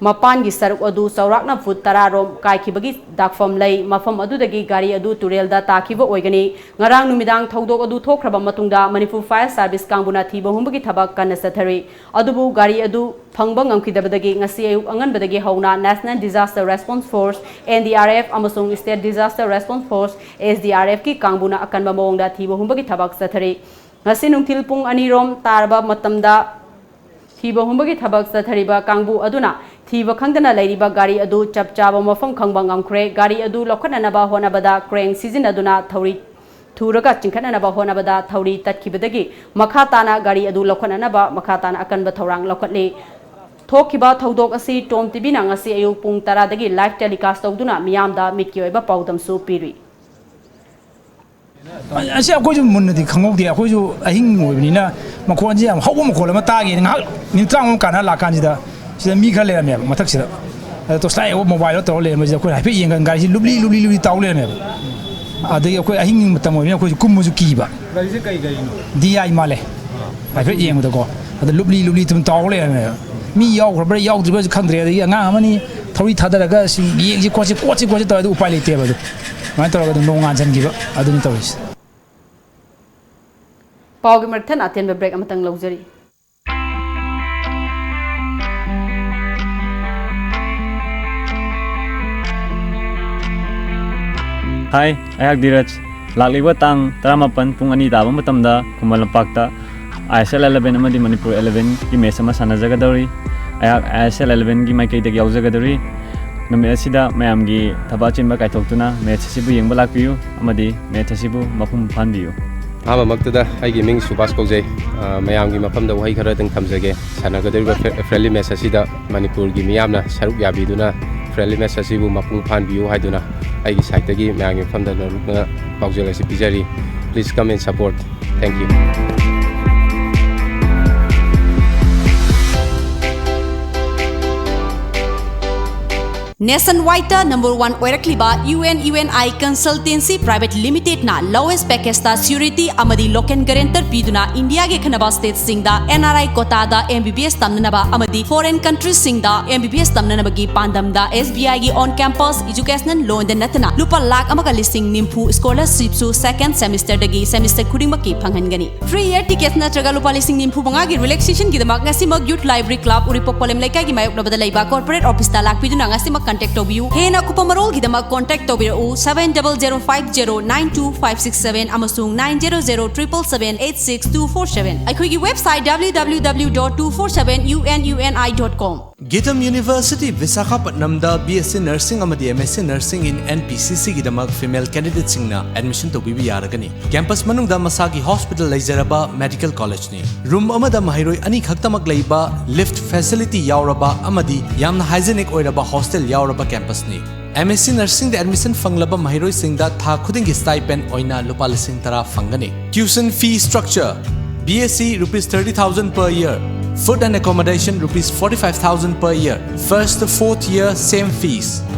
ꯃꯄꯥꯟꯒꯤ ꯁꯔꯨꯛ ꯑꯗꯨ ꯆꯥꯎꯔꯥꯛꯅ ꯐꯨꯠ ꯇꯔꯥ ꯔꯣꯝ ꯀꯥꯏꯈꯤꯕꯒꯤ ꯗꯥꯛꯐꯝ ꯂꯩ꯫ ꯃꯐꯝ ꯑꯗꯨꯗꯒꯤ ꯒꯥꯔꯤ ꯑꯗꯨ ꯇꯨꯔꯦꯜꯗ ꯇꯥꯈꯤꯕ ꯑꯣꯏꯒꯅꯤ꯫ ꯉꯔꯥꯡ ꯅꯨꯃꯤꯗꯥꯡ ꯊꯧꯗꯣꯛ ꯑꯗꯨ ꯊꯣꯛꯈ꯭ꯔꯕ ꯃꯇꯨꯡꯗ ꯃꯅꯤꯄꯨꯔ ꯐꯥꯌꯔ ꯁꯥꯔꯚꯤꯁ ꯀꯥꯡꯕꯨꯅ ꯊꯤꯕ ꯍꯨꯝꯕꯒꯤ ꯊꯕꯛ ꯀꯟꯅ ꯆꯠꯊꯔꯤ꯫ ꯑꯗꯨꯕꯨ ꯒꯥꯔꯤ ꯑꯗꯨ ꯐꯪꯕ ꯉꯝꯈꯤꯗꯕꯗꯒꯤ ꯉꯁꯤ ꯑꯌꯨꯛ ꯑꯉꯟꯕꯗꯒꯤ ꯍꯧꯅ National Disaster Response Force, N D R F, ꯑꯃꯁꯨꯡ State Disaster Response Force, S D R F, ꯀꯤ ꯀꯥꯡꯕꯨꯅ ꯑꯀꯟꯕ ꯃꯑꯣꯡꯗ ꯊꯤꯕ ꯍꯨꯝꯕꯒꯤ ꯊꯕꯛ ꯆꯠꯊꯔꯤ꯫ ꯉꯁꯤ ꯅꯨꯡꯊꯤꯜ ꯄꯨꯡ ꯑꯅꯤ ꯔꯣꯝ ꯇꯥꯔꯕ ꯃꯇꯝꯗ ꯊꯤꯕ ꯍꯨꯝꯕꯒꯤ ꯊꯕꯛ ꯆꯠꯊꯔꯤꯕ ꯀꯥꯡꯕꯨ ꯑꯗꯨꯅ ꯊꯤꯕ ꯈꯪꯗꯅ ꯂꯩꯔꯤꯕ ꯒꯥꯔꯤ ꯑꯗꯨ ꯆꯞ ꯆꯥꯕ ꯃꯐꯝ ꯈꯪꯕ ꯉꯝꯈ꯭ꯔꯦ꯫ ꯒꯥꯔꯤ ꯑꯗꯨ ꯂꯧꯈꯠꯅꯅꯕ ꯍꯣꯠꯅꯕꯗ ꯀ꯭ꯔꯦꯟ ꯁꯤꯖꯤꯟꯅꯗꯨꯅ ꯊꯧꯔꯤ ꯊꯨꯔꯒ ꯆꯤꯡꯈꯠꯅꯅꯕ ꯍꯣꯠꯅꯕꯗ ꯊꯧꯔꯤ ꯇꯠꯈꯤꯕꯗꯒꯤ ꯃꯈꯥ ꯇꯥꯅ ꯒꯥꯔꯤ ꯑꯗꯨ ꯂꯧꯈꯠꯅꯅꯕ ꯃꯈꯥ ꯇꯥꯅ ꯑꯀꯟꯕ ꯊꯧꯔꯥꯡ ꯂꯧꯈꯠꯂꯤ꯫ ꯊꯣꯛꯈꯤꯕ ꯊꯧꯗꯣꯛ ꯑꯁꯤ ꯇꯣꯝ ꯇꯤꯚꯤꯅ ꯉꯁꯤ ꯑꯌꯨꯛ ꯄꯨꯡ ꯇꯔꯥꯗꯒꯤ ꯂꯥꯏꯚ ꯇꯦꯂꯤꯀꯥꯁ ꯇꯧꯗꯨꯅ ꯃꯤꯌꯥꯝꯗ ꯃꯤꯠꯀꯤ ꯑꯣꯏꯕ ꯄꯥꯎꯗꯝꯁꯨ ꯄꯤꯔꯤ꯫ ꯑꯁꯤ ꯑꯩꯈꯣꯏꯁꯨ ꯃꯨꯟꯅꯗꯤ ꯈꯪꯍꯧꯗꯦ꯫ ꯑꯩꯈꯣꯏꯁꯨ ꯑꯍꯤꯡ ꯑꯣꯏꯕꯅꯤꯅ ꯃꯈꯣꯟꯁꯦ ꯌꯥꯝ ꯍꯧꯕ ꯃꯈꯣꯜ ꯑꯃ ꯇꯥꯒꯦꯅ ꯉꯥꯏꯍꯥꯛ ꯃꯤꯅꯤꯠ ꯇꯔꯥꯃꯉꯥ ꯀꯥꯟꯅ ꯂꯥꯛꯀꯥꯟꯁꯤꯗ ꯁꯤꯗ ꯃꯤ ꯈꯔ ꯂꯩꯔꯝꯃꯦꯕ ꯃꯊꯛꯁꯤꯗ꯫ ꯑꯗ ꯇꯣꯁꯂꯥꯏ ꯃꯣꯕꯥꯏꯜꯗ ꯇꯧꯔ ꯂꯩꯔꯝꯕꯁꯤꯗ ꯑꯩꯈꯣꯏ ꯍꯥꯏꯐꯦꯠ ꯌꯦꯡꯀꯥꯟ ꯒꯥꯔꯤꯁꯤ ꯂꯨꯞꯂꯤ ꯂꯨꯞꯂꯤ ꯂꯨꯞꯂꯤ ꯇꯥꯎ ꯂꯩꯔꯝꯃꯦꯕ꯫ ꯑꯗꯒꯤ ꯑꯩꯈꯣꯏ ꯑꯍꯤꯡ ꯃꯇꯝ ꯑꯣꯏꯕꯅꯤꯅ ꯑꯩꯈꯣꯏꯁꯨ ꯀꯨꯝꯕꯁꯨ ꯀꯤꯕ꯫ ꯒꯥꯔꯤꯁꯦ ꯀꯩ ꯒꯥꯔꯤꯅꯣ? ꯗꯤ ꯑꯥꯏ ꯃꯥꯜꯂꯦ꯫ ꯍꯥꯏꯐꯦꯠ ꯌꯦꯡꯕꯗꯀꯣ꯫ ꯑꯗ ꯂꯨꯞꯂꯤ ꯂꯨꯞꯂꯤ ꯑꯗꯨꯝ ꯇꯥꯎ ꯂꯩꯔꯝꯃꯦꯕ꯫ ꯃꯤ ꯌꯥꯎꯈ꯭ꯔꯕ꯭ꯔꯥ ꯌꯥꯎꯗ꯭ꯔꯤꯕ꯭ꯔꯥꯁꯨ ꯈꯪꯗ꯭ꯔꯦ꯫ ꯑꯗꯒꯤ ꯑꯉꯥꯡ ꯑꯃꯅꯤ ꯊꯧꯔꯤ ꯊꯥꯗꯔꯒ ꯁꯤ ꯌꯦꯡꯁꯤ ꯈꯣꯠꯁꯤ ꯀꯣꯠꯁꯤ ꯈꯣꯠꯁꯤ ꯇꯧꯔꯦ꯫ ꯑꯗꯨ ꯎꯄꯥꯏ ꯂꯩꯇꯦꯕ꯫ ꯑꯗꯨ ꯑꯗꯨꯃꯥꯏꯅ ꯇꯧꯔꯒ ꯑꯗꯨꯝ ꯅꯣꯡ ꯉꯥꯟꯁꯤꯟꯈꯤꯕ꯫ ꯑꯗꯨꯅꯤ ꯇꯧꯔꯤꯁꯦ꯫ ꯄꯥꯎꯒꯤ ꯃꯔꯛ ꯊꯠꯅ ꯑꯇꯦꯟꯕ ꯕ꯭ꯔꯦꯛ ꯑꯃꯇꯪ ꯂꯧꯖꯔꯤ꯫ ꯍꯥꯏ, ꯑꯩꯍꯥꯛ ꯙꯤꯔꯖ꯫ ꯂꯥꯛꯂꯤꯕ ꯇꯥꯡ ꯇꯔꯥꯃꯥꯄꯟ ꯄꯨꯡ ꯑꯅꯤ ꯇꯥꯕ ꯃꯇꯝꯗ ꯈꯨꯃꯟ ꯂꯝꯄꯥꯛꯇ ꯑꯥꯏ ꯑꯦꯁ ꯑꯦꯜ ꯑꯦꯂꯚꯦꯟ ꯑꯃꯗꯤ ꯃꯅꯤꯄꯨꯔ ꯑꯦꯂꯚꯦꯟꯒꯤ ꯃꯦꯠꯆ ꯑꯃ ꯁꯥꯟꯅꯖꯒꯗꯧꯔꯤ꯫ ꯑꯩꯍꯥꯛ ꯑꯥꯏ ꯑꯦꯁ ꯑꯦꯜ ꯑꯦꯂꯚꯦꯟꯒꯤ ꯃꯥꯏꯀꯩꯗꯒꯤ ꯌꯥꯎꯖꯒꯗꯧꯔꯤ꯫ ꯅꯨꯃꯤꯠ ꯑꯁꯤꯗ ꯃꯌꯥꯝꯒꯤ ꯊꯕꯛ ꯑꯆꯤꯟꯕ ꯀꯥꯏꯊꯣꯛꯇꯨꯅ ꯃꯦꯠꯆ ꯑꯁꯤꯕꯨ ꯌꯦꯡꯕ ꯂꯥꯛꯄꯤꯌꯨ ꯑꯃꯗꯤ ꯃꯦꯠꯆ ꯑꯁꯤꯕꯨ ꯃꯄꯨꯡ ꯐꯥꯍꯟꯕꯤꯌꯨ꯫ ꯑꯍꯥꯟꯕꯃꯛꯇꯗ ꯑꯩꯒꯤ ꯃꯤꯡ ꯁꯨꯕꯥꯁ ꯀꯧꯖꯩ꯫ ꯑ, ꯃꯌꯥꯝꯒꯤ ꯃꯐꯝꯗ ꯋꯥꯍꯩ ꯈꯔꯗꯪ ꯊꯝꯖꯒꯦ꯫ ꯁꯥꯟꯅꯒꯗꯧꯔꯤꯕ ꯐ꯭ꯔꯦ-, ꯐ꯭ꯔꯦꯟꯂꯤ ꯃꯦꯠꯆ ꯑꯁꯤꯗ ꯃꯅꯤꯄꯨꯔꯒꯤ ꯃꯤꯌꯥꯝꯅ ꯁꯔꯨꯛ ꯌꯥꯕꯤꯗꯨꯅ ꯐ꯭ꯔꯦꯟꯂꯤ ꯃꯦꯠꯆ ꯑꯁꯤꯕꯨ ꯃꯄꯨꯡ ꯐꯥꯍꯟꯕꯤꯌꯨ ꯍꯥꯏꯗꯨꯅ ꯑꯩꯒꯤ ꯁꯥꯏꯠꯇꯒꯤ ꯃꯌꯥꯝꯒꯤ ꯃꯐꯝꯗ ꯅꯣꯂꯨꯛꯅ ꯄꯥꯎꯖꯦꯜ ꯑꯁꯤ ꯄꯤꯖꯔꯤ꯫ Please come and support. Thank you. Nationwide number one ꯑꯣꯏꯔꯛꯂꯤꯕ U N U N I Consultancy Private Limited ꯅ lowest package ꯇ surety ꯑꯃꯗꯤ local guarantor ꯄꯤꯗꯨꯅ ꯏꯟꯗꯤꯌꯥꯒꯤ ꯈꯟꯅꯕ state ꯁꯤꯡꯗ ꯑꯦꯟ ꯑꯥꯔ ꯑꯥꯏ quota ꯗ ꯑꯦꯝ ꯕꯤ ꯕꯤ ꯑꯦꯁ ꯇꯝꯅꯅꯕ ꯑꯃꯗꯤ foreign country ꯁꯤꯡꯗ ꯑꯦꯝ ꯕꯤ ꯕꯤ ꯑꯦꯁ ꯇꯝꯅꯅꯕꯒꯤ ꯄꯥꯟꯗꯝꯗ ꯑꯦꯁ ꯕꯤ ꯑꯥꯏ ꯒꯤ on campus educational loan ꯗ ꯅꯠꯇꯅ ꯂꯨꯄꯥ ꯂꯥꯈ ꯑꯃꯒ ꯂꯤꯁꯤꯡ ꯅꯤꯐꯨ scholarship ꯁꯨ second semester ꯗꯒꯤ semester ꯈꯨꯗꯤꯡꯃꯛꯀꯤ ꯐꯪꯍꯟꯒꯅꯤ꯫ Free air ticket ꯅꯠꯇ꯭ꯔꯒ ꯂꯨꯄꯥ ꯂꯤꯁꯤꯡ ꯅꯤꯐꯨ ꯃꯉꯥꯒꯤ relaxation ꯒꯤꯗꯃꯛ ꯉꯁꯤꯃꯛ Youth Library Club, ꯎꯔꯤꯄꯣꯛ ꯄꯣꯂꯦꯝ ꯂꯩꯀꯥꯏꯒꯤ ꯃꯥꯌꯣꯛꯅꯕꯗ ꯂꯩꯕ corporate office ꯇ ꯂꯥꯛꯄꯤꯗꯨꯅ ꯉꯁꯤꯃꯛ contact ꯇꯧꯕꯤꯌꯨ꯫ ꯍꯦꯟꯅ ꯑꯀꯨꯞꯄ ꯃꯔꯣꯜꯒꯤꯗꯃꯛ contact ꯇꯧꯕꯤꯔꯛꯎ seven double zero five zero nine two five six seven ꯑꯃꯁꯨꯡ nine zero zero triple seven eight six two four seven꯫ ꯑꯩꯈꯣꯏꯒꯤ website W W W dot two four seven U N U N I dot com꯫ GITAM university ꯕꯤꯁꯥꯈꯥꯄꯠꯅꯝꯗ B S C Nursing ꯑꯃꯗꯤ M S C Nursing in N P C C ꯒꯤꯗꯃꯛ female candidate ꯁꯤꯡꯅ admission ꯇꯧꯕꯤꯕ ꯌꯥꯔꯒꯅꯤ꯫ Campus ꯃꯅꯨꯡꯗ ꯃꯁꯥꯒꯤ hospital ꯂꯩꯖꯔꯕ medical college ꯅꯤ꯫ Room ꯑꯃꯗ ꯃꯍꯩꯔꯣꯏ ꯑꯅꯤ ꯈꯛꯇꯃꯛ ꯂꯩꯕ, lift facility ꯌꯥꯎꯔꯕ ꯑꯃꯗꯤ ꯌꯥꯝꯅ hygienic ꯑꯣꯏꯔꯕ hostel ꯌꯥꯎꯔꯕ campus ꯅꯤ꯫ M S C Nursingꯗ admission ꯐꯪꯂꯕ ꯃꯍꯩꯔꯣꯏꯁꯤꯡꯗ ꯊꯥ ꯈꯨꯗꯤꯡꯒꯤ stipend ꯑꯣꯏꯅ ꯂꯨꯄꯥ ꯂꯤꯁꯤꯡ ꯇꯔꯥ ꯐꯪꯒꯅꯤ꯫ Tuition fee structure: B S C rupees thirty thousand per year, food and accommodation rupees forty-five thousand per year, first to fourth year same fees.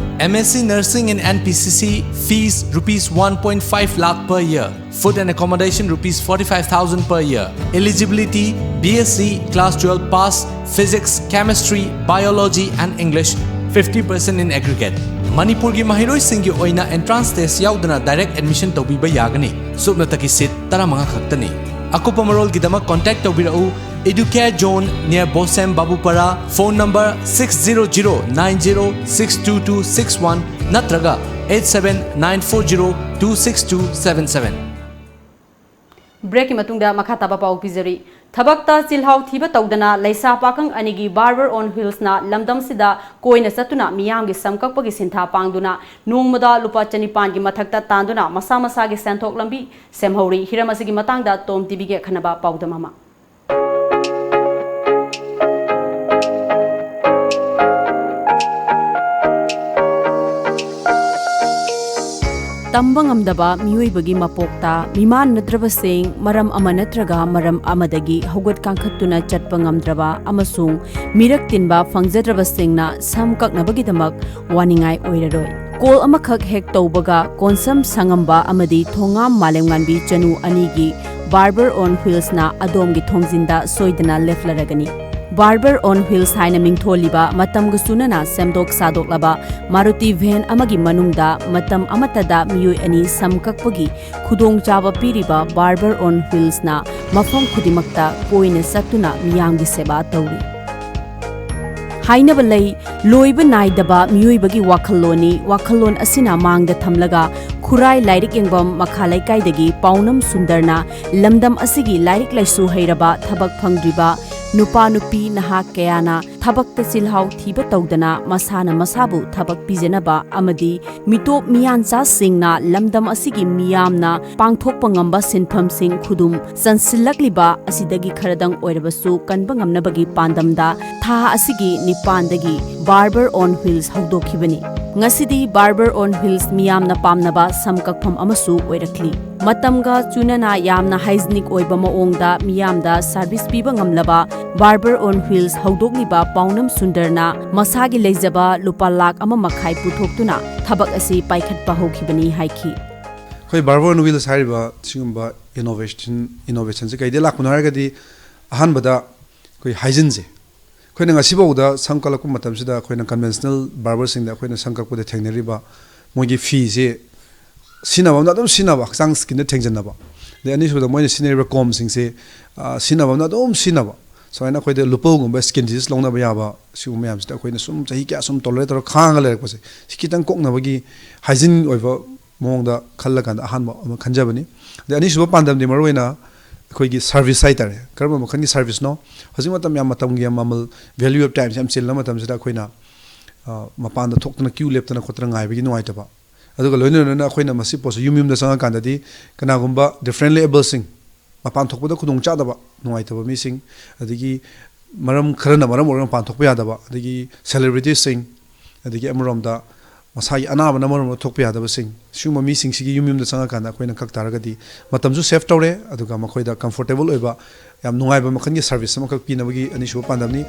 M S C Nursing in N P C C fees rupees one point five lakh per year, food and accommodation rupees forty-five thousand per year. Eligibility: B S C class twelve pass, physics, chemistry, biology and English, fifty percent in aggregate. ꯃꯅꯤꯄꯨꯔꯒꯤ ꯃꯍꯩꯔꯣꯏꯁꯤꯡꯒꯤ ꯑꯣꯏꯅ entrance test ꯌꯥꯎꯗꯅ direct admission ꯇꯧꯕꯤꯕ ꯌꯥꯒꯅꯤ꯫ ꯁꯨꯞꯅꯇꯒꯤ seat ꯇꯔꯥꯃꯉꯥ ꯈꯛꯇꯅꯤ꯫ ꯑꯀꯨꯞꯄ ꯃꯔꯣꯜꯒꯤꯗꯃꯛ contact ꯇꯧꯕꯤꯔꯛꯎ Educare Zone near Bosem Babupara, phone number six zero zero nine zero six two two six one ꯅꯠꯇ꯭ꯔꯒ eight seven nine four zero two six two seven seven꯫ Breakꯀꯤ ꯃꯇꯨꯡꯗ ꯃꯈꯥ ꯇꯥꯕ ꯄꯥꯎ ꯄꯤꯖꯔꯤ꯫ ꯊꯕꯛꯇ ꯆꯤꯜꯍꯥꯎ ꯊꯤꯕ ꯇꯧꯗꯅ ꯂꯩꯁꯥ ꯄꯥꯈꯪ ꯑꯅꯤꯒꯤ Barber on Wheelsꯅ ꯂꯝꯗꯝꯁꯤꯗ ꯀꯣꯏꯅ ꯆꯠꯇꯨꯅ ꯃꯤꯌꯥꯝꯒꯤ ꯁꯝ ꯀꯛꯄꯒꯤ ꯁꯤꯟꯊꯥ ꯄꯥꯡꯗꯨꯅ ꯅꯣꯡꯃꯗ ꯂꯨꯄꯥ ꯆꯅꯤꯄꯥꯟꯒꯤ ꯃꯊꯛꯇ ꯇꯥꯟꯗꯨꯅ ꯃꯁꯥ ꯃꯁꯥꯒꯤ ꯁꯦꯟꯊꯣꯛ ꯂꯝꯕꯤ ꯁꯦꯝꯍꯧꯔꯤ꯫ ꯍꯤꯔꯝ ꯑꯁꯤꯒꯤ ꯃꯇꯥꯡꯗ ꯇꯣꯝ ꯇꯤꯚꯤꯒꯤ ꯑꯈꯟꯅꯕ ꯄꯥꯎꯗꯝ ꯑꯃ꯫ ꯇꯝꯕ ꯉꯝꯗꯕ ꯃꯤꯑꯣꯏꯕꯒꯤ ꯃꯄꯣꯛꯇ ꯃꯤꯃꯥꯟꯅꯗ꯭ꯔꯕꯁꯤꯡ, ꯃꯔꯝ ꯑꯃ ꯅꯠꯇ꯭ꯔꯒ ꯃꯔꯝ ꯑꯃꯗꯒꯤ ꯍꯧꯒꯠ ꯀꯥꯡꯈꯠꯇꯨꯅ ꯆꯠꯄ ꯉꯝꯗ꯭ꯔꯕ ꯑꯃꯁꯨꯡ ꯃꯤꯔꯛ ꯇꯤꯟꯕ ꯐꯪꯖꯗ꯭ꯔꯕꯁꯤꯡꯅ ꯁꯝ ꯀꯛꯅꯕꯒꯤꯗꯃꯛ ꯋꯥꯅꯤꯡꯉꯥꯏ ꯑꯣꯏꯔꯔꯣꯏ꯫ Call ꯑꯃꯈꯛ ꯍꯦꯛ ꯇꯧꯕꯒ ꯀꯣꯟꯁꯝ ꯁꯪꯉꯝꯕ ꯑꯃꯗꯤ ꯊꯣꯉꯥꯝ ꯃꯥꯂꯦꯝꯉꯥꯟꯕꯤ ꯆꯅꯨ ꯑꯅꯤꯒꯤ Barber on Wheelsꯅ ꯑꯗꯣꯝꯒꯤ ꯊꯣꯡꯖꯤꯟꯗ ꯁꯣꯏꯗꯅ ꯂꯦꯞꯂꯔꯒꯅꯤ꯫ Barber on Wheels ꯍꯥꯏꯅ ꯃꯤꯡꯊꯣꯜꯂꯤꯕ ꯃꯇꯝꯒ ꯆꯨꯅꯅ ꯁꯦꯝꯗꯣꯛ ꯁꯥꯗꯣꯛꯂꯕ Maruti van ꯑꯃꯒꯤ ꯃꯅꯨꯡꯗ ꯃꯇꯝ ꯑꯃꯠꯇꯗ ꯃꯤꯑꯣꯏ ꯑꯅꯤ ꯁꯝ ꯀꯛꯄꯒꯤ ꯈꯨꯗꯣꯡꯆꯥꯕ ꯄꯤꯔꯤꯕ Barber on Wheelsꯅ ꯃꯐꯝ ꯈꯨꯗꯤꯡꯃꯛꯇ ꯀꯣꯏꯅ ꯆꯠꯇꯨꯅ ꯃꯤꯌꯥꯝꯒꯤ ꯁꯦꯕꯥ ꯇꯧꯔꯤ꯫ ꯍꯥꯏꯅꯕ ꯂꯩ, ꯂꯣꯏꯕ ꯅꯥꯏꯗꯕ ꯃꯤꯑꯣꯏꯕꯒꯤ ꯋꯥꯈꯜꯂꯣꯟꯅꯤ꯫ ꯋꯥꯈꯜꯂꯣꯟ ꯑꯁꯤꯅ ꯃꯥꯡꯗ ꯊꯝꯂꯒ ꯈꯨꯔꯥꯏ ꯂꯥꯏꯔꯤꯛ ꯌꯦꯡꯐꯝ ꯃꯈꯥ ꯂꯩꯀꯥꯏꯗꯒꯤ ꯄꯥꯎꯅꯝ ꯁꯨꯟꯗꯔꯅ ꯂꯝꯗꯝ ꯑꯁꯤꯒꯤ ꯂꯥꯏꯔꯤꯛ ꯂꯥꯏꯁꯨ ꯍꯩꯔꯕ, ꯊꯕꯛ ꯐꯪꯗ꯭ꯔꯤꯕ ꯅꯨꯄꯥ ꯅꯨꯄꯤ ꯅꯍꯥ ꯀꯌꯥꯅ ꯊꯕꯛꯇ ꯆꯤꯜꯍꯥꯎ ꯊꯤꯕ ꯇꯧꯗꯅ ꯃꯁꯥꯅ ꯃꯁꯥꯕꯨ ꯊꯕꯛ ꯄꯤꯖꯅꯕ ꯑꯃꯗꯤ ꯃꯤꯇꯣꯞ ꯃꯤꯌꯥꯟꯆꯥꯁꯤꯡꯅ ꯂꯝꯗꯝ ꯑꯁꯤꯒꯤ ꯃꯤꯌꯥꯝꯅ ꯄꯥꯡꯊꯣꯛꯄ ꯉꯝꯕ ꯁꯤꯟꯐꯝꯁꯤꯡ ꯈꯨꯗꯨꯝ ꯆꯟꯁꯤꯜꯂꯛꯂꯤꯕ ꯑꯁꯤꯗꯒꯤ ꯈꯔꯗꯪ ꯑꯣꯏꯔꯕꯁꯨ ꯀꯟꯕ ꯉꯝꯅꯕꯒꯤ ꯄꯥꯟꯗꯝꯗ ꯊꯥ ꯑꯁꯤꯒꯤ ꯅꯤꯄꯥꯟꯗꯒꯤ Barber on Wheels ꯍꯧꯗꯣꯛꯈꯤꯕꯅꯤ꯫ ꯉꯁꯤꯗꯤ Barber on Wheels ꯃꯤꯌꯥꯝꯅ ꯄꯥꯝꯅꯕ ꯁꯝ ꯀꯛꯐꯝ ꯑꯃꯁꯨ ꯑꯣꯏꯔꯛꯂꯤ꯫ ꯃꯇꯝꯒ ꯆꯨꯅꯅ ꯌꯥꯝꯅ hygienic ꯑꯣꯏꯕ ꯃꯑꯣꯡꯗ ꯃꯤꯌꯥꯝꯗ service ꯄꯤꯕ ꯉꯝꯂꯕ Barber on Wheels ꯍꯧꯗꯣꯛꯂꯤꯕ ꯄꯥꯎꯅꯝ ꯁꯨꯟꯗꯔꯅ ꯃꯁꯥꯒꯤ ꯂꯩꯖꯕ ꯂꯨꯄꯥ ꯂꯥꯈ ꯑꯃ ꯃꯈꯥꯏ ꯄꯨꯊꯣꯛꯇꯨꯅ ꯊꯕꯛ ꯑꯁꯤ ꯄꯥꯏꯈꯠꯄ ꯍꯧꯈꯤꯕꯅꯤ ꯍꯥꯏꯈꯤ꯫ ꯑꯩꯈꯣꯏ Barber on Wheels ꯍꯥꯏꯔꯤꯕ ꯁꯤꯒꯨꯝꯕ innovation innovationꯁꯦ ꯀꯩꯗꯩ ꯂꯥꯛꯄꯅꯣ ꯍꯥꯏꯔꯒꯗꯤ, ꯑꯍꯥꯟꯕꯗ ꯑꯩꯈꯣꯏ hygieneꯁꯦ꯫ ꯑꯩꯈꯣꯏꯅ ꯉꯁꯤꯐꯥꯎꯗ ꯁꯝ ꯀꯛꯂꯛꯄ ꯃꯇꯝꯁꯤꯗ ꯑꯩꯈꯣꯏꯅ conventional barberꯁꯤꯡꯗ ꯑꯩꯈꯣꯏꯅ ꯁꯝ ꯀꯛꯄꯗ ꯊꯦꯡꯅꯔꯤꯕ ꯃꯣꯏꯒꯤ ꯐꯤꯁꯦ ꯁꯤꯖꯤꯟꯅꯕ ꯑꯃꯅ ꯑꯗꯨꯝ ꯁꯤꯖꯤꯟꯅꯕ, ꯍꯛꯆꯥꯡ skinꯗ ꯊꯦꯡꯖꯤꯟꯅꯕ꯫ ꯑꯗꯩ ꯑꯅꯤꯁꯨꯕꯗ ꯃꯣꯏꯅ ꯁꯤꯖꯤꯟꯅꯔꯤꯕ combꯁꯤꯡꯁꯦ, ꯑ, ꯁꯤꯖꯤꯟꯅꯕ ꯑꯃꯅ ꯑꯗꯨꯝ ꯁꯤꯖꯤꯟꯅꯕ꯫ ꯁꯨꯃꯥꯏꯅ ꯑꯩꯈꯣꯏꯗ lupoꯒꯨꯝꯕ skin disease ꯂꯧꯅꯕ ꯌꯥꯕ ꯁꯤꯒꯨꯝꯕ ꯃꯌꯥꯝꯁꯤꯗ ꯑꯩꯈꯣꯏꯅ ꯁꯨꯝ ꯆꯍꯤ ꯀꯌꯥ ꯁꯨꯝ tolerate ꯇꯧꯔ ꯈꯥꯡꯉ ꯂꯩꯔꯛꯄꯁꯦ, ꯁꯤ ꯈꯤꯇꯪ ꯀꯣꯛꯅꯕꯒꯤ hygiene ꯑꯣꯏꯕ ꯃꯑꯣꯡꯗ ꯈꯜꯂꯀꯥꯟꯗ ꯑꯍꯥꯟꯕ ꯑꯃ ꯈꯟꯖꯕꯅꯤ꯫ ꯑꯗꯩ ꯑꯅꯤꯁꯨꯕ ꯄꯥꯟꯗꯝꯗꯤ ꯃꯔꯨꯑꯣꯏꯅ ꯑꯩꯈꯣꯏꯒꯤ service ꯍꯥꯏꯇꯥꯔꯦ꯫ ꯀꯔꯝꯕ ꯃꯈꯜꯒꯤ serviceꯅꯣ? ꯍꯧꯖꯤꯛ ꯃꯇꯝ ꯌꯥꯝ ꯃꯇꯝꯒꯤ ꯌꯥꯝ ꯃꯃꯜ, value of timeꯁꯦ ꯌꯥꯝ ꯆꯤꯜꯂ ꯃꯇꯝꯁꯤꯗ ꯑꯩꯈꯣꯏꯅ, ꯑ, ꯃꯄꯥꯟꯗ ꯊꯣꯛꯇꯅ queue ꯂꯦꯞꯇꯅ ꯈꯣꯠꯇꯅ ꯉꯥꯏꯕꯒꯤ ꯅꯨꯡꯉꯥꯏꯇꯕ꯫ ꯑꯗꯨꯒ ꯂꯣꯏꯅ ꯂꯣꯏꯅꯅ ꯑꯩꯈꯣꯏꯅ ꯃꯁꯤ ꯄꯣꯠꯁꯤ ꯌꯨꯝ ꯌꯨꯝꯗ ꯆꯪꯉꯀꯥꯟꯗꯗꯤ ꯀꯅꯥꯒꯨꯝꯕ differently ableꯁꯤꯡ, ꯃꯄꯥꯟ ꯊꯣꯛꯄꯗ ꯈꯨꯗꯣꯡ ꯆꯥꯗꯕ, ꯅꯨꯡꯉꯥꯏꯇꯕ ꯃꯤꯁꯤꯡ, ꯑꯗꯒꯤ ꯃꯔꯝ ꯈꯔꯅ ꯃꯔꯝ ꯑꯣꯏꯔꯒ ꯃꯄꯥꯟ ꯊꯣꯛꯄ ꯌꯥꯗꯕ, ꯑꯗꯒꯤ celebrityꯁꯤꯡ, ꯑꯗꯒꯤ ꯑꯃꯔꯣꯝꯗ ꯃꯁꯥꯒꯤ ꯑꯅꯥꯕꯅ ꯃꯔꯝ ꯑꯣꯏꯔꯒ ꯊꯣꯛꯄ ꯌꯥꯗꯕꯁꯤꯡ, ꯁꯤꯒꯨꯝꯕ ꯃꯤꯁꯤꯡꯁꯤꯒꯤ ꯌꯨꯝ ꯌꯨꯝꯗ ꯆꯪꯉꯀꯥꯟꯗ ꯑꯩꯈꯣꯏꯅ ꯀꯛ ꯇꯥꯔꯒꯗꯤ ꯃꯇꯝꯁꯨ save ꯇꯧꯔꯦ, ꯑꯗꯨꯒ ꯃꯈꯣꯏꯗ comfortable ꯑꯣꯏꯕ ꯌꯥꯝ ꯅꯨꯡꯉꯥꯏꯕ ꯃꯈꯜꯒꯤ service ꯑꯃꯈꯛ ꯄꯤꯅꯕꯒꯤ ꯑꯅꯤꯁꯨꯕ ꯄꯥꯟꯗꯝꯅꯤ꯫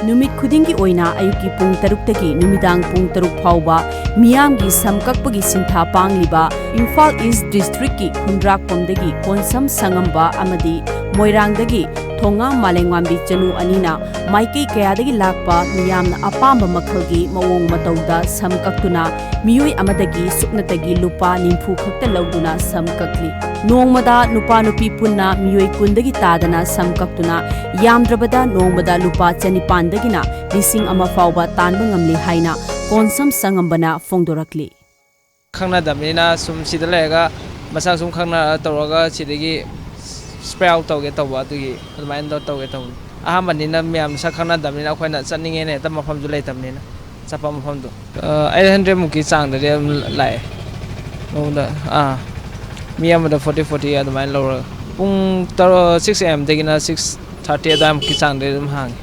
ꯅꯨꯃꯤꯠ ꯈꯨꯗꯤꯡꯒꯤ ꯑꯣꯏꯅ ꯑꯌꯨꯛꯀꯤ ꯄꯨꯡ ꯇꯔꯨꯛꯇꯒꯤ ꯅꯨꯃꯤꯗꯥꯡ ꯄꯨꯡ ꯇꯔꯨꯛ ꯐꯥꯎꯕ ꯃꯤꯌꯥꯝꯒꯤ ꯁꯝ ꯀꯛꯄꯒꯤ ꯁꯤꯟꯊꯥ ꯄꯥꯡꯂꯤꯕ ꯏꯝꯐꯥꯜ ꯏꯁ ꯗꯤꯁꯇ꯭ꯔꯤꯛꯀꯤ ꯈꯨꯟꯗ꯭ꯔꯥꯛꯄꯝꯗꯒꯤ ꯀꯣꯟꯁꯝ ꯁꯪꯉꯝꯕ ꯑꯃꯗꯤ ꯃꯣꯏꯔꯥꯡꯗꯒꯤ ꯊꯣꯉꯥꯝ ꯃꯥꯂꯦꯝꯉꯥꯝꯕꯤ ꯆꯅꯨ ꯑꯅꯤꯅ ꯃꯥꯏꯀꯩ ꯀꯌꯥꯗꯒꯤ ꯂꯥꯛꯄ ꯃꯤꯌꯥꯝꯅ ꯑꯄꯥꯝꯕ ꯃꯈꯜꯒꯤ ꯃꯑꯣꯡ ꯃꯇꯧꯗ ꯁꯝ ꯀꯛꯇꯨꯅ ꯃꯤꯑꯣꯏ ꯑꯃꯗꯒꯤ ꯁꯨꯞꯅꯇꯒꯤ ꯂꯨꯄꯥ ꯅꯤꯐꯨ ꯈꯛꯇ ꯂꯧꯗꯨꯅ ꯁꯝ ꯀꯛꯂꯤ꯫ ꯅꯣꯡꯃꯗ ꯅꯨꯄꯥ ꯅꯨꯄꯤ ꯄꯨꯟꯅ ꯃꯤꯑꯣꯏ ꯀꯨꯟꯗꯒꯤ ꯇꯥꯗꯅ ꯁꯝ ꯀꯛꯇꯨꯅ ꯌꯥꯝꯗ꯭ꯔꯕꯗ ꯅꯣꯡꯃꯗ ꯂꯨꯄꯥ ꯆꯅꯤꯄꯥꯟꯗꯒꯤꯅ ꯂꯤꯁꯤꯡ ꯑꯃ ꯐꯥꯎꯕ ꯇꯥꯟꯕ ꯉꯝꯂꯤ ꯍꯥꯏꯅ ꯀꯣꯟꯁꯝ ꯁꯪꯉꯝꯕꯅ ꯐꯣꯡꯗꯣꯔꯛꯂꯤ꯫ ꯈꯪꯅꯗꯕꯅꯤꯅ ꯁꯨꯝ ꯁꯤꯗ ꯂꯩꯔꯒ ꯃꯁꯥ ꯁꯨꯝ ꯈꯪꯅ ꯇꯧꯔꯒ ꯁꯤꯗꯒꯤ spread out ꯇꯧꯒꯦ ꯇꯧꯕ, ꯑꯗꯨꯒꯤ ꯑꯗꯨꯃꯥꯏꯅ ꯇꯧ-, ꯇꯧꯒꯦ ꯇꯧꯕꯅꯤ꯫ ꯑꯍꯥꯟꯕꯅꯤꯅ ꯃꯌꯥꯝ ꯁꯛ ꯈꯪꯅꯗꯕꯅꯤꯅ ꯑꯩꯈꯣꯏꯅ ꯆꯠꯅꯤꯡꯉꯦꯅ ꯍꯦꯛꯇ ꯃꯐꯝꯁꯨ ꯂꯩꯇꯕꯅꯤꯅ ꯆꯠꯄ ꯃꯐꯝꯗꯣ꯫ ꯑ, eight hundred ꯃꯨꯛꯀꯤ ꯆꯥꯡꯗꯗꯤ ꯑꯗꯨꯝ ꯂꯥꯛꯑꯦ ꯅꯣꯡꯃꯗ꯫ ꯑꯥ, ꯃꯤ ꯑꯃꯗ forty forty ꯑꯗꯨꯃꯥꯏꯅ ꯂꯧꯔꯒ ꯄꯨꯡ ꯇꯔꯨꯛ, six AM ꯗꯒꯤꯅ six thirty ꯑꯗꯨꯋꯥꯏꯃꯨꯛꯀꯤ ꯆꯥꯡꯗꯩ ꯑꯗꯨꯝ ꯍꯥꯡꯉꯤ꯫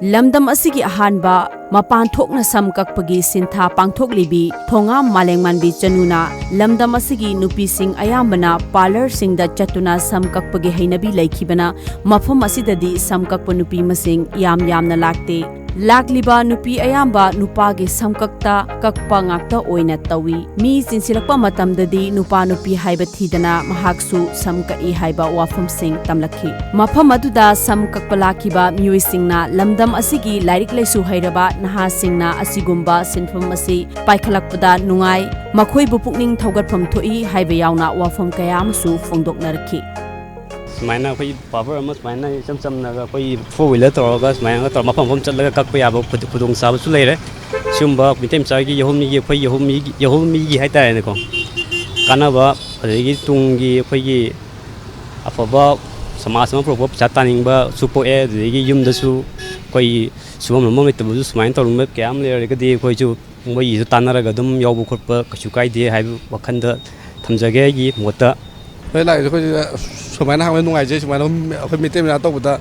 ꯂꯝꯗꯝ ꯑꯁꯤꯒꯤ ꯑꯍꯥꯟꯕ ꯃꯄꯥꯟ ꯊꯣꯛꯅ ꯁꯝ ꯀꯛꯄꯒꯤ ꯁꯤꯟꯊꯥ ꯄꯥꯡꯊꯣꯛꯂꯤꯕꯤ ꯊꯣꯉꯥꯝ ꯃꯥꯂꯦꯡꯃꯥꯟꯕꯤ ꯆꯅꯨꯅ ꯂꯝꯗꯝ ꯑꯁꯤꯒꯤ ꯅꯨꯄꯤꯁꯤꯡ ꯑꯌꯥꯝꯕꯅ ꯄꯥꯔꯂꯔꯁꯤꯡꯗ ꯆꯠꯇꯨꯅ ꯁꯝ ꯀꯛꯄꯒꯤ ꯍꯩꯅꯕꯤ ꯂꯩꯈꯤꯕꯅ ꯃꯐꯝ ꯑꯁꯤꯗꯗꯤ ꯁꯝ ꯀꯛꯄ ꯅꯨꯄꯤ ꯃꯁꯤꯡ ꯌꯥꯝ ꯌꯥꯝꯅ ꯂꯥꯛꯇꯦ꯫ ꯂꯥꯛꯂꯤꯕ ꯅꯨꯄꯤ ꯑꯌꯥꯝꯕ ꯅꯨꯄꯥꯒꯤ ꯁꯝꯀꯛꯇ ꯀꯛꯄ ꯉꯥꯛꯇ ꯑꯣꯏꯅ ꯇꯧꯏ꯫ ꯃꯤ ꯆꯤꯟꯁꯤꯜꯂꯛꯄ ꯃꯇꯝꯗꯗꯤ ꯅꯨꯄꯥ ꯅꯨꯄꯤ ꯍꯥꯏꯕ ꯊꯤꯗꯅ ꯃꯍꯥꯛꯁꯨ ꯁꯝ ꯀꯛꯏ ꯍꯥꯏꯕ ꯋꯥꯐꯝꯁꯤꯡ ꯇꯝꯂꯛꯈꯤ꯫ ꯃꯐꯝ ꯑꯗꯨꯗ ꯁꯝ ꯀꯛꯄ ꯂꯥꯛꯈꯤꯕ ꯃꯤꯑꯣꯏꯁꯤꯡꯅ ꯂꯝꯗꯝ ꯑꯁꯤꯒꯤ ꯂꯥꯏꯔꯤꯛ ꯂꯥꯏꯁꯨ ꯍꯩꯔꯕ ꯅꯍꯥꯁꯤꯡꯅ ꯑꯁꯤꯒꯨꯝꯕ ꯁꯤꯟꯐꯝ ꯑꯁꯤ ꯄꯥꯏꯈꯠꯂꯛꯄꯗ ꯅꯨꯡꯉꯥꯏ, ꯃꯈꯣꯏꯕꯨ ꯄꯨꯛꯅꯤꯡ ꯊꯧꯒꯠꯐꯝ ꯊꯣꯛꯏ ꯍꯥꯏꯕ ꯌꯥꯎꯅ ꯋꯥꯐꯝ ꯀꯌꯥ ꯑꯃꯁꯨ ꯐꯣꯡꯗꯣꯛꯅꯔꯛꯈꯤ꯫ ꯁꯨꯃꯥꯏꯅ ꯑꯩꯈꯣꯏꯒꯤ ꯕꯥꯔꯕꯔ ꯑꯃ ꯁꯨꯃꯥꯏꯅ ꯏꯆꯝ ꯆꯝꯅꯒ ꯑꯩꯈꯣꯏꯒꯤ ꯐꯣꯔ ꯋꯤꯂꯔ ꯇꯧꯔꯒ ꯁꯨꯃꯥꯏꯅ ꯇꯧꯔꯒ ꯃꯐꯝ ꯃꯐꯝ ꯆꯠꯂꯒ ꯀꯛꯄ ꯌꯥꯕ ꯈꯨꯗꯣꯡ- ꯈꯨꯗꯣꯡꯆꯥꯕꯁꯨ ꯂꯩꯔꯦ꯫ ꯁꯤꯒꯨꯝꯕ ꯃꯤꯇꯩ ꯃꯆꯥꯒꯤ ꯌꯧꯍꯧꯃꯤꯒꯤ ꯑꯩꯈꯣꯏ ꯌꯧꯍꯧꯃꯤꯒꯤ ꯌꯧꯍꯧꯃꯤꯒꯤ ꯍꯥꯏꯇꯥꯔꯦꯅꯦꯀꯣ, ꯀꯥꯟꯅꯕ, ꯑꯗꯒꯤ ꯇꯨꯡꯒꯤ ꯑꯩꯈꯣꯏꯒꯤ ꯑꯐꯕ ꯁꯃꯥꯖ ꯑꯃ ꯄꯨꯔꯛꯄ ꯄꯩꯁꯥ ꯇꯥꯅꯤꯡꯕꯁꯨ ꯄꯣꯛꯑꯦ꯫ ꯑꯗꯨꯗꯒꯤ ꯌꯨꯝꯗꯁꯨ ꯑꯩꯈꯣꯏꯒꯤ ꯁꯨꯐꯝ ꯅꯣꯝꯐꯝ ꯂꯩꯇꯕꯁꯨ ꯁꯨꯃꯥꯏꯅ ꯇꯧꯅꯤꯡꯕ ꯀꯌꯥ ꯑꯃ ꯂꯩꯔꯒꯗꯤ ꯑꯩꯈꯣꯏꯁꯨ ꯃꯣꯏꯒꯤꯁꯨ ꯇꯥꯟꯅꯔꯒ ꯑꯗꯨꯝ ꯌꯥꯎꯕ ꯈꯣꯠꯄ ꯀꯩꯁꯨ ꯀꯥꯏꯗꯦ ꯍꯥꯏꯕ ꯋꯥꯈꯜꯗ ꯊꯝꯖꯒꯦ ꯑꯩꯒꯤ ꯃꯣꯠꯇ꯫ ꯍꯣꯏ, ꯂꯥꯛꯏꯁꯦ ꯑꯩꯈꯣꯏ ꯁꯨꯃꯥꯏꯅ ꯍꯥꯡꯕꯗ ꯅꯨꯡꯉꯥꯏꯖꯩ꯫ ꯁꯨꯃꯥꯏꯅ ꯑꯩꯈꯣꯏ ꯃꯤꯇꯩ ꯃꯆꯥ ꯇꯧꯕꯗ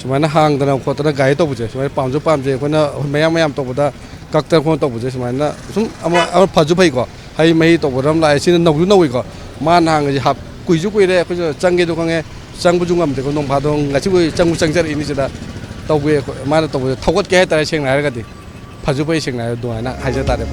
ꯁꯨꯃꯥꯏꯅ ꯍꯥꯡꯗꯅ ꯈꯣꯠꯇꯅ ꯒꯥꯔꯤ ꯇꯧꯕꯁꯦ ꯁꯨꯃꯥꯏꯅ ꯄꯥꯝꯁꯨ ꯄꯥꯝꯖꯩ꯫ ꯑꯩꯈꯣꯏꯅ ꯑꯩꯈꯣꯏ ꯃꯌꯥꯝ ꯃꯌꯥꯝ ꯇꯧꯕꯗ ꯀꯛꯇꯅ ꯈꯣꯠꯇꯅ ꯇꯧꯕꯁꯦ ꯁꯨꯃꯥꯏꯅ ꯁꯨꯝ ꯑꯃ ꯑꯃ ꯐꯁꯨ ꯐꯩꯀꯣ꯫ ꯍꯩ ꯃꯍꯤ ꯇꯧꯕꯗ ꯑꯃ ꯂꯥꯛꯑꯦ, ꯁꯤꯅ ꯅꯧꯁꯨ ꯅꯧꯏꯀꯣ꯫ ꯃꯥꯅ ꯍꯥꯡꯉꯤꯁꯦ ꯍꯥꯞ ꯀꯨꯏꯁꯨ ꯀꯨꯏꯔꯦ, ꯑꯩꯈꯣꯏꯁꯨ ꯆꯪꯒꯦꯗꯣ ꯈꯪꯉꯦ, ꯆꯪꯕꯁꯨ ꯉꯝꯗꯦꯀꯣ꯫ ꯅꯣꯡ ꯐꯥꯗꯣꯛ ꯉꯁꯤꯕꯨ ꯆꯪꯕꯨ ꯆꯪꯖꯔꯛꯏꯅꯤ ꯁꯤꯗ꯫ ꯇꯧꯒꯦ ꯑꯩꯈꯣꯏ, ꯃꯥꯅ ꯇꯧꯕꯁꯦ ꯊꯧꯒꯠꯀꯦ ꯍꯥꯏꯇꯥꯔꯦ, ꯁꯦꯡꯅ ꯍꯥꯏꯔꯒꯗꯤ ꯐꯁꯨ ꯐꯩ, ꯁꯦꯡꯅ ꯍꯥꯏꯔꯒꯗꯤ ꯑꯗꯨꯃꯥꯏꯅ ꯍꯥꯏꯖ ꯇꯥꯔꯦ꯫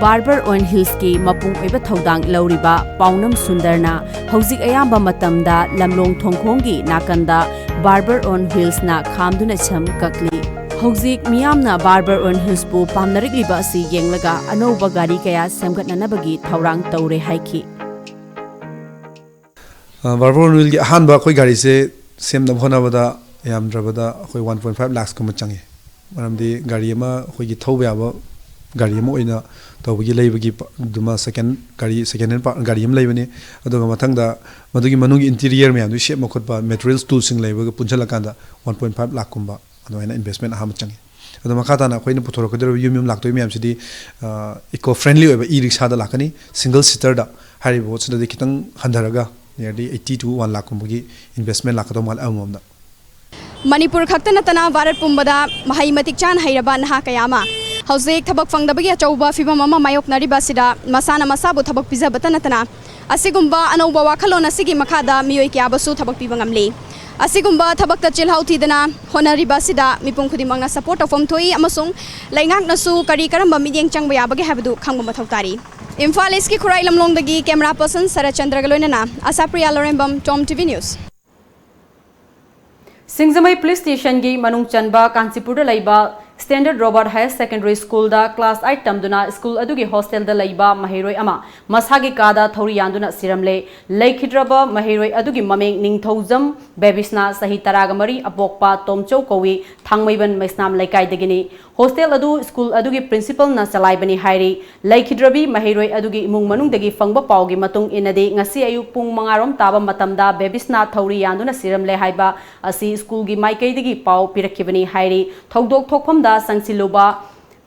ꯕꯥꯔꯕꯔ ꯑꯣꯟ ꯍꯤꯜꯁꯀꯤ ꯃꯄꯨꯡ ꯑꯣꯏꯕ ꯊꯧꯗꯥꯡ ꯂꯧꯔꯤꯕ ꯄꯥꯎꯅꯝ ꯁꯨꯟꯗꯔꯅ ꯍꯧꯖꯤꯛ ꯑꯌꯥꯝꯕ ꯃꯇꯝꯗ ꯂꯝꯂꯣꯡ ꯊꯣꯡꯈꯣꯡꯒꯤ ꯅꯥꯀꯟꯗ ꯕꯥꯔꯕꯔ ꯑꯣꯟ ꯍꯤꯜꯁꯅ ꯈꯥꯝꯗꯨꯅ ꯁꯝ ꯀꯛꯂꯤ꯫ ꯍꯧꯖꯤꯛ ꯃꯤꯌꯥꯝꯅ ꯕꯥꯔꯕꯔ ꯑꯣꯟ ꯍꯤꯜꯁꯄꯨ ꯄꯥꯝꯅꯔꯛꯂꯤꯕ ꯑꯁꯤ ꯌꯦꯡꯂꯒ ꯑꯅꯧꯕ ꯒꯥꯔꯤ ꯀꯌꯥ ꯁꯦꯝꯒꯠꯅꯅꯕꯒꯤ ꯊꯧꯔꯥꯡ ꯇꯧꯔꯦ ꯍꯥꯏꯈꯤ꯫ ꯕꯥꯔꯕꯔ ꯑꯣꯟ ꯍꯤꯜꯒꯤ ꯑꯍꯥꯟꯕ ꯑꯩꯈꯣꯏ ꯒꯥꯔꯤꯁꯦ ꯁꯦꯝꯅꯕ ꯍꯣꯠꯅꯕꯗ ꯌꯥꯝꯗ꯭ꯔꯕꯗ ꯑꯩꯈꯣꯏ ꯋꯥꯟ ꯄꯣꯏꯟ ꯐꯥꯏꯚ ꯂꯥꯛꯁꯀꯨꯝꯕ ꯆꯪꯉꯤ꯫ ꯃꯔꯝꯗꯤ ꯒꯥꯔꯤ ꯑꯃ ꯑꯩꯈꯣꯏꯒꯤ ꯊꯧꯕ ꯌꯥꯕ ꯒꯥꯔꯤ ꯑꯃ ꯑꯣꯏꯅ ꯇꯧꯕꯒꯤ ꯂꯩꯕꯒꯤ ꯄ- ꯑꯗꯨꯃ ꯁꯦꯀꯦꯟ ꯒꯥꯔꯤ, ꯁꯦꯀꯦꯟ ꯍꯦꯟ ꯄꯥꯔ- ꯒꯥꯔꯤ ꯑꯃ ꯂꯩꯕꯅꯤ꯫ ꯑꯗꯨꯒ ꯃꯊꯪꯗ ꯃꯗꯨꯒꯤ ꯃꯅꯨꯡꯒꯤ ꯏꯟꯇꯤꯔꯤꯌꯔ ꯃꯌꯥꯝꯗꯨ ꯁꯦꯝꯕ ꯈꯣꯠꯄ, ꯃꯦꯇꯔꯤꯌꯦꯜꯁ ꯇꯨꯜꯁꯤꯡ ꯂꯩꯕꯒ ꯄꯨꯟꯁꯤꯜꯂꯀꯥꯟꯗ ꯋꯥꯟ ꯄꯣꯏꯟ ꯐꯥꯏꯚ ꯂꯥꯛꯀꯨꯝꯕ ꯑꯗꯨꯃꯥꯏꯅ ꯏꯟꯚꯦꯁꯃꯦꯟ ꯑꯍꯥꯟꯕ ꯆꯪꯉꯤ꯫ ꯑꯗꯣ ꯃꯈꯥ ꯇꯥꯅ ꯑꯩꯈꯣꯏꯅ ꯄꯨꯊꯣꯔꯛꯀꯗꯧꯔꯤꯕ ꯌꯨꯝ ꯌꯨꯝ ꯂꯥꯛꯇꯣꯏ ꯃꯌꯥꯝꯁꯤꯗꯤ ꯏꯀꯣ ꯐ꯭ꯔꯦꯟꯂꯤ ꯑꯣꯏꯕ ꯏ ꯔꯤꯛꯁꯥꯗ ꯂꯥꯛꯀꯅꯤ꯫ ꯁꯤꯡꯒꯜ ꯁꯤꯇꯔꯗ ꯍꯥꯏꯔꯤꯕ ꯄꯣꯠꯁꯤꯗꯗꯤ ꯈꯤꯇꯪ ꯍꯟꯊꯔꯒ nearly eighty to one ꯂꯥꯛꯀꯨꯝꯕꯒꯤ ꯏꯟꯚꯦꯁꯃꯦꯟ ꯂꯥꯛꯀꯗꯧ ꯃꯥꯜꯂꯦ ꯑꯃꯃꯝꯗ꯫ ꯃꯅꯤꯄꯨꯔ ꯈꯛꯇ ꯅꯠꯇꯅ ꯚꯥꯔꯠ ꯄꯨꯝꯕꯗ ꯃꯍꯩ ꯃꯇꯤꯛ ꯆꯥꯅ ꯍꯩꯔꯕ ꯅꯍꯥ ꯀꯌꯥ ꯑꯃ ꯍꯧꯖꯤꯛ ꯊꯕꯛ ꯐꯪꯗꯕꯒꯤ ꯑꯆꯧꯕ ꯐꯤꯕꯝ ꯑꯃ ꯃꯥꯌꯣꯛꯅꯔꯤꯕ ꯑꯁꯤꯗ ꯃꯁꯥꯅ ꯃꯁꯥꯕꯨ ꯊꯕꯛ ꯄꯤꯖꯕꯇ ꯅꯠꯇꯅ ꯑꯁꯤꯒꯨꯝꯕ ꯑꯅꯧꯕ ꯋꯥꯈꯜꯂꯣꯟ ꯑꯁꯤꯒꯤ ꯃꯈꯥꯗ ꯃꯤꯑꯣꯏ ꯀꯌꯥꯕꯨꯁꯨ ꯊꯕꯛ ꯄꯤꯕ ꯉꯝꯂꯤ꯫ ꯑꯁꯤꯒꯨꯝꯕ ꯊꯕꯛꯇ ꯆꯤꯜꯍꯧ ꯊꯤꯗꯅ ꯍꯣꯠꯅꯔꯤꯕ ꯑꯁꯤꯗ ꯃꯤꯄꯨꯝ ꯈꯨꯗꯤꯡꯃꯛꯅ ꯁꯄꯣꯔꯠ ꯇꯧꯐꯝ ꯊꯣꯛꯏ ꯑꯃꯁꯨꯡ ꯂꯩꯉꯥꯛꯅꯁꯨ ꯀꯔꯤ ꯀꯔꯝꯕ ꯃꯤꯠꯌꯦꯡ ꯆꯪꯕ ꯌꯥꯕꯒꯦ ꯍꯥꯏꯕꯗꯨ ꯈꯪꯕ ꯃꯊꯧ ꯇꯥꯔꯤ꯫ ꯏꯝꯐꯥꯜ ꯏꯁꯀꯤ ꯈꯨꯔꯥꯏ ꯂꯝꯂꯣꯡꯗꯒꯤ ꯀꯦꯃꯦꯔꯥ ꯄꯔꯁꯟ ꯁꯔꯠ ꯆꯟꯗ꯭ꯔꯒ ꯂꯣꯏꯅꯅ ꯑꯁꯥꯄ꯭ꯔꯤꯌꯥ ꯂꯧꯔꯦꯝꯕꯝ, ꯇꯣꯝ ꯇꯤꯚꯤ ꯅ꯭ꯌꯨꯁ꯫ ꯁꯤꯡꯖꯃꯩ ꯄꯨꯂꯤꯁ ꯁ꯭ꯇꯦꯁꯟꯒꯤ ꯃꯅꯨꯡ ꯆꯟꯕ ꯀꯥꯟꯆꯤꯄꯨꯔꯗ ꯂꯩꯕ ꯁ꯭ꯇꯦꯟꯗꯔꯗ ꯔꯣꯕꯥꯔꯠ ꯍꯥꯌꯔ ꯁꯦꯀꯦꯟꯗꯔꯤ ꯁ꯭ꯀꯨꯜꯗ ꯀ꯭ꯂꯥꯁ ꯑꯩꯠ ꯇꯝꯗꯨꯅ ꯁ꯭ꯀꯨꯜ ꯑꯗꯨꯒꯤ ꯍꯣꯁꯇꯦꯜꯗ ꯂꯩꯕ ꯃꯍꯩꯔꯣꯏ ꯑꯃ ꯃꯁꯥꯒꯤ ꯀꯥꯗ ꯊꯧꯔꯤ ꯌꯥꯟꯗꯨꯅ ꯁꯤꯔꯝꯂꯦ꯫ ꯂꯩꯈꯤꯗ꯭ꯔꯕ ꯃꯍꯩꯔꯣꯏ ꯑꯗꯨꯒꯤ ꯃꯃꯤꯡ ꯅꯤꯡꯊꯧꯖꯝ ꯕꯦꯕꯤꯁꯅꯥ, ꯆꯍꯤ ꯇꯔꯥꯒ ꯃꯔꯤ, ꯑꯄꯣꯛꯄ ꯇꯣꯝꯆꯧ ꯀꯧꯏ, ꯊꯥꯡꯃꯩꯕꯟ ꯃꯩꯁꯅꯥꯝ ꯂꯩꯀꯥꯏꯗꯒꯤꯅꯤ꯫ ꯍꯣꯁꯇꯦꯜ ꯑꯗꯨ ꯁ꯭ꯀꯨꯜ ꯑꯗꯨꯒꯤ ꯄ꯭ꯔꯤꯟꯁꯤꯄꯜꯅ ꯆꯂꯥꯏꯕꯅꯤ ꯍꯥꯏꯔꯤ꯫ ꯂꯩꯈꯤꯗ꯭ꯔꯕꯤ ꯃꯍꯩꯔꯣꯏ ꯑꯗꯨꯒꯤ ꯏꯃꯨꯡ ꯃꯅꯨꯡꯗꯒꯤ ꯐꯪꯕ ꯄꯥꯎꯒꯤ ꯃꯇꯨꯡ ꯏꯟꯅꯗꯤ, ꯉꯁꯤ ꯑꯌꯨꯛ ꯄꯨꯡ ꯃꯉꯥ ꯔꯣꯝ ꯇꯥꯕ ꯃꯇꯝꯗ ꯕꯦꯕꯤꯁꯅꯥ ꯊꯧꯔꯤ ꯌꯥꯟꯗꯨꯅ ꯁꯤꯔꯝꯂꯦ ꯍꯥꯏꯕ ꯑꯁꯤ ꯁ꯭ꯀꯨꯜꯒꯤ ꯃꯥꯏꯀꯩꯗꯒꯤ ꯄꯥꯎ ꯄꯤꯔꯛꯈꯤꯕꯅꯤ ꯍꯥꯏꯔꯤ꯫ ꯊꯧꯗꯣꯛ ꯊꯣꯛꯐꯝꯗ ꯆꯪꯁꯤꯜꯂꯨꯕ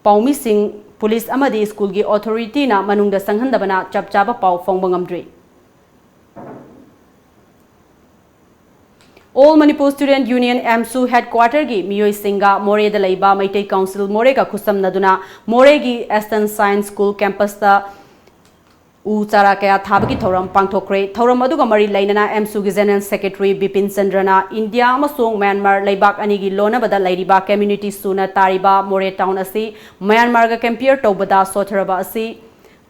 ꯄꯥꯎꯃꯤꯁꯤꯡ, ꯄꯨꯂꯤꯁ ꯑꯃꯗꯤ ꯁ꯭ꯀꯨꯜꯒꯤ ꯑꯣꯊꯣꯔꯤꯇꯤꯅ ꯃꯅꯨꯡꯗ ꯆꯪꯍꯟꯗꯕꯅ ꯆꯞ ꯆꯥꯕ ꯄꯥꯎ ꯐꯪꯕ ꯉꯝꯗ꯭ꯔꯤ꯫ All Manipur Student Union, ꯑꯦꯝꯁꯨ, ꯍꯦꯗꯀ꯭ꯋꯥꯇꯔꯒꯤ ꯃꯤꯑꯣꯏꯁꯤꯡꯒ ꯃꯣꯔꯦꯗ ꯂꯩꯕ ꯃꯩꯇꯩ ꯀꯥꯎꯟꯁꯤꯜ ꯃꯣꯔꯦꯒ ꯈꯨꯠꯁꯝꯅꯗꯨꯅ ꯃꯣꯔꯦꯒꯤ Eastern Science School campusꯇ ꯎ ꯆꯥꯔꯥ ꯀꯌꯥ ꯊꯥꯕꯒꯤ ꯊꯧꯔꯝ ꯄꯥꯡꯊꯣꯛꯈ꯭ꯔꯦ꯫ ꯊꯧꯔꯝ ꯑꯗꯨꯒ ꯃꯔꯤ ꯂꯩꯅꯅ ꯑꯦꯝꯁꯨꯒꯤ General Secretary ꯕꯤꯄꯤꯟ ꯆꯟꯗ꯭ꯔꯅ ꯏꯟꯗꯤꯌꯥ ꯑꯃꯁꯨꯡ ꯃ꯭ꯌꯥꯟꯃꯥꯔ ꯂꯩꯕꯥꯛ ꯑꯅꯤꯒꯤ ꯂꯣꯟꯅꯕꯗ ꯂꯩꯔꯤꯕ community ꯁꯨꯅ ꯇꯥꯔꯤꯕ ꯃꯣꯔꯦ town ꯑꯁꯤ ꯃ꯭ꯌꯥꯟꯃꯥꯔꯒ compare ꯇꯧꯕꯗ ꯁꯣꯠꯊꯔꯕ ꯑꯁꯤ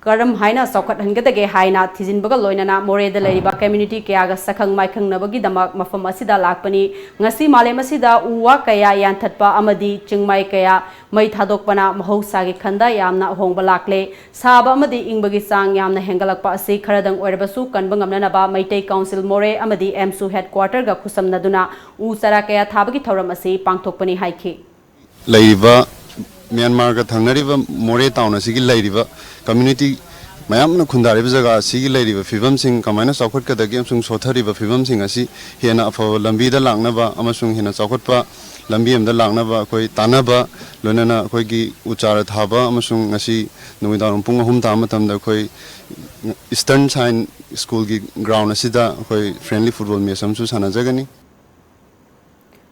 ꯀꯔꯝ ꯍꯥꯏꯅ ꯆꯥꯎꯈꯠꯍꯟꯒꯗꯒꯦ ꯍꯥꯏꯅ ꯊꯤꯖꯤꯟꯕꯒ ꯂꯣꯏꯅꯅ ꯃꯣꯔꯦꯗ ꯂꯩꯔꯤꯕ community ꯀꯌꯥꯒ ꯁꯛꯈꯪ ꯃꯥꯏꯈꯪꯅꯕꯒꯤꯗꯃꯛ ꯃꯐꯝ ꯑꯁꯤꯗ ꯂꯥꯛꯄꯅꯤ꯫ ꯉꯁꯤ ꯃꯥꯂꯦꯝ ꯑꯁꯤꯗ ꯎ ꯋꯥ ꯀꯌꯥ ꯌꯥꯟꯊꯠꯄ ꯑꯃꯗꯤ ꯆꯤꯡꯃꯥꯏ ꯀꯌꯥ ꯃꯩ ꯊꯥꯗꯣꯛꯄꯅ ꯃꯍꯧꯁꯥꯒꯤ ꯈꯟꯗ ꯌꯥꯝꯅ ꯑꯍꯣꯡꯕ ꯂꯥꯛꯂꯦ꯫ ꯁꯥꯕ ꯑꯃꯗꯤ ꯏꯪꯕꯒꯤ ꯆꯥꯡ ꯌꯥꯝꯅ ꯍꯦꯟꯒꯠꯂꯛꯄ ꯑꯁꯤ ꯈꯔꯗꯪ ꯑꯣꯏꯔꯕꯁꯨ ꯀꯟꯕ ꯉꯝꯅꯅꯕ ꯃꯩꯇꯩ ꯀꯥꯎꯟꯁꯤꯜ ꯃꯣꯔꯦ ꯑꯃꯗꯤ ꯑꯦꯝꯁꯨ ꯍꯦꯗꯀ꯭ꯋꯥꯇꯔꯒ ꯈꯨꯠꯁꯝꯅꯗꯨꯅ ꯎ ꯆꯥꯔꯥ ꯀꯌꯥ ꯊꯥꯕꯒꯤ ꯊꯧꯔꯝ ꯑꯁꯤ ꯄꯥꯡꯊꯣꯛꯄꯅꯤ ꯍꯥꯏꯈꯤ꯫ ꯂꯩꯔꯤꯕ ꯃ꯭ꯌꯥꯟꯃꯥꯔꯒ ꯊꯪꯅꯔꯤꯕ ꯃꯣꯔꯦ town ꯑꯁꯤꯒꯤ ꯂꯩꯔꯤꯕ community ꯃꯌꯥꯝꯅ ꯈꯨꯟꯗꯥꯔꯤꯕ ꯖꯒꯥ ꯑꯁꯤꯒꯤ ꯂꯩꯔꯤꯕ ꯐꯤꯕꯝꯁꯤꯡ ꯀꯃꯥꯏꯅ ꯆꯥꯎꯈꯠꯀꯗꯒꯦ ꯑꯃꯁꯨꯡ ꯁꯣꯠꯊꯔꯤꯕ ꯐꯤꯕꯝꯁꯤꯡ ꯑꯁꯤ ꯍꯦꯟꯅ ꯑꯐꯕ ꯂꯝꯕꯤꯗ ꯂꯥꯛꯅꯕ ꯑꯃꯁꯨꯡ ꯍꯦꯟꯅ ꯆꯥꯎꯈꯠꯄ ꯂꯝꯕꯤ ꯑꯃꯗ ꯂꯥꯛꯅꯕ ꯑꯩꯈꯣꯏ ꯇꯥꯟꯅꯕ, ꯂꯣꯏꯅꯅ ꯑꯩꯈꯣꯏꯒꯤ ꯎ ꯆꯥꯔ ꯊꯥꯕ ꯑꯃꯁꯨꯡ ꯉꯁꯤ ꯅꯨꯃꯤꯗꯥꯡ ꯄꯨꯡ ꯑꯍꯨꯝ ꯇꯥꯕ ꯃꯇꯝꯗ ꯑꯩꯈꯣꯏ Eastern Science Schoolꯒꯤ ground ꯑꯁꯤꯗ ꯑꯩꯈꯣꯏ friendly football match ꯑꯃꯁꯨ ꯁꯥꯟꯅꯖꯒꯅꯤ꯫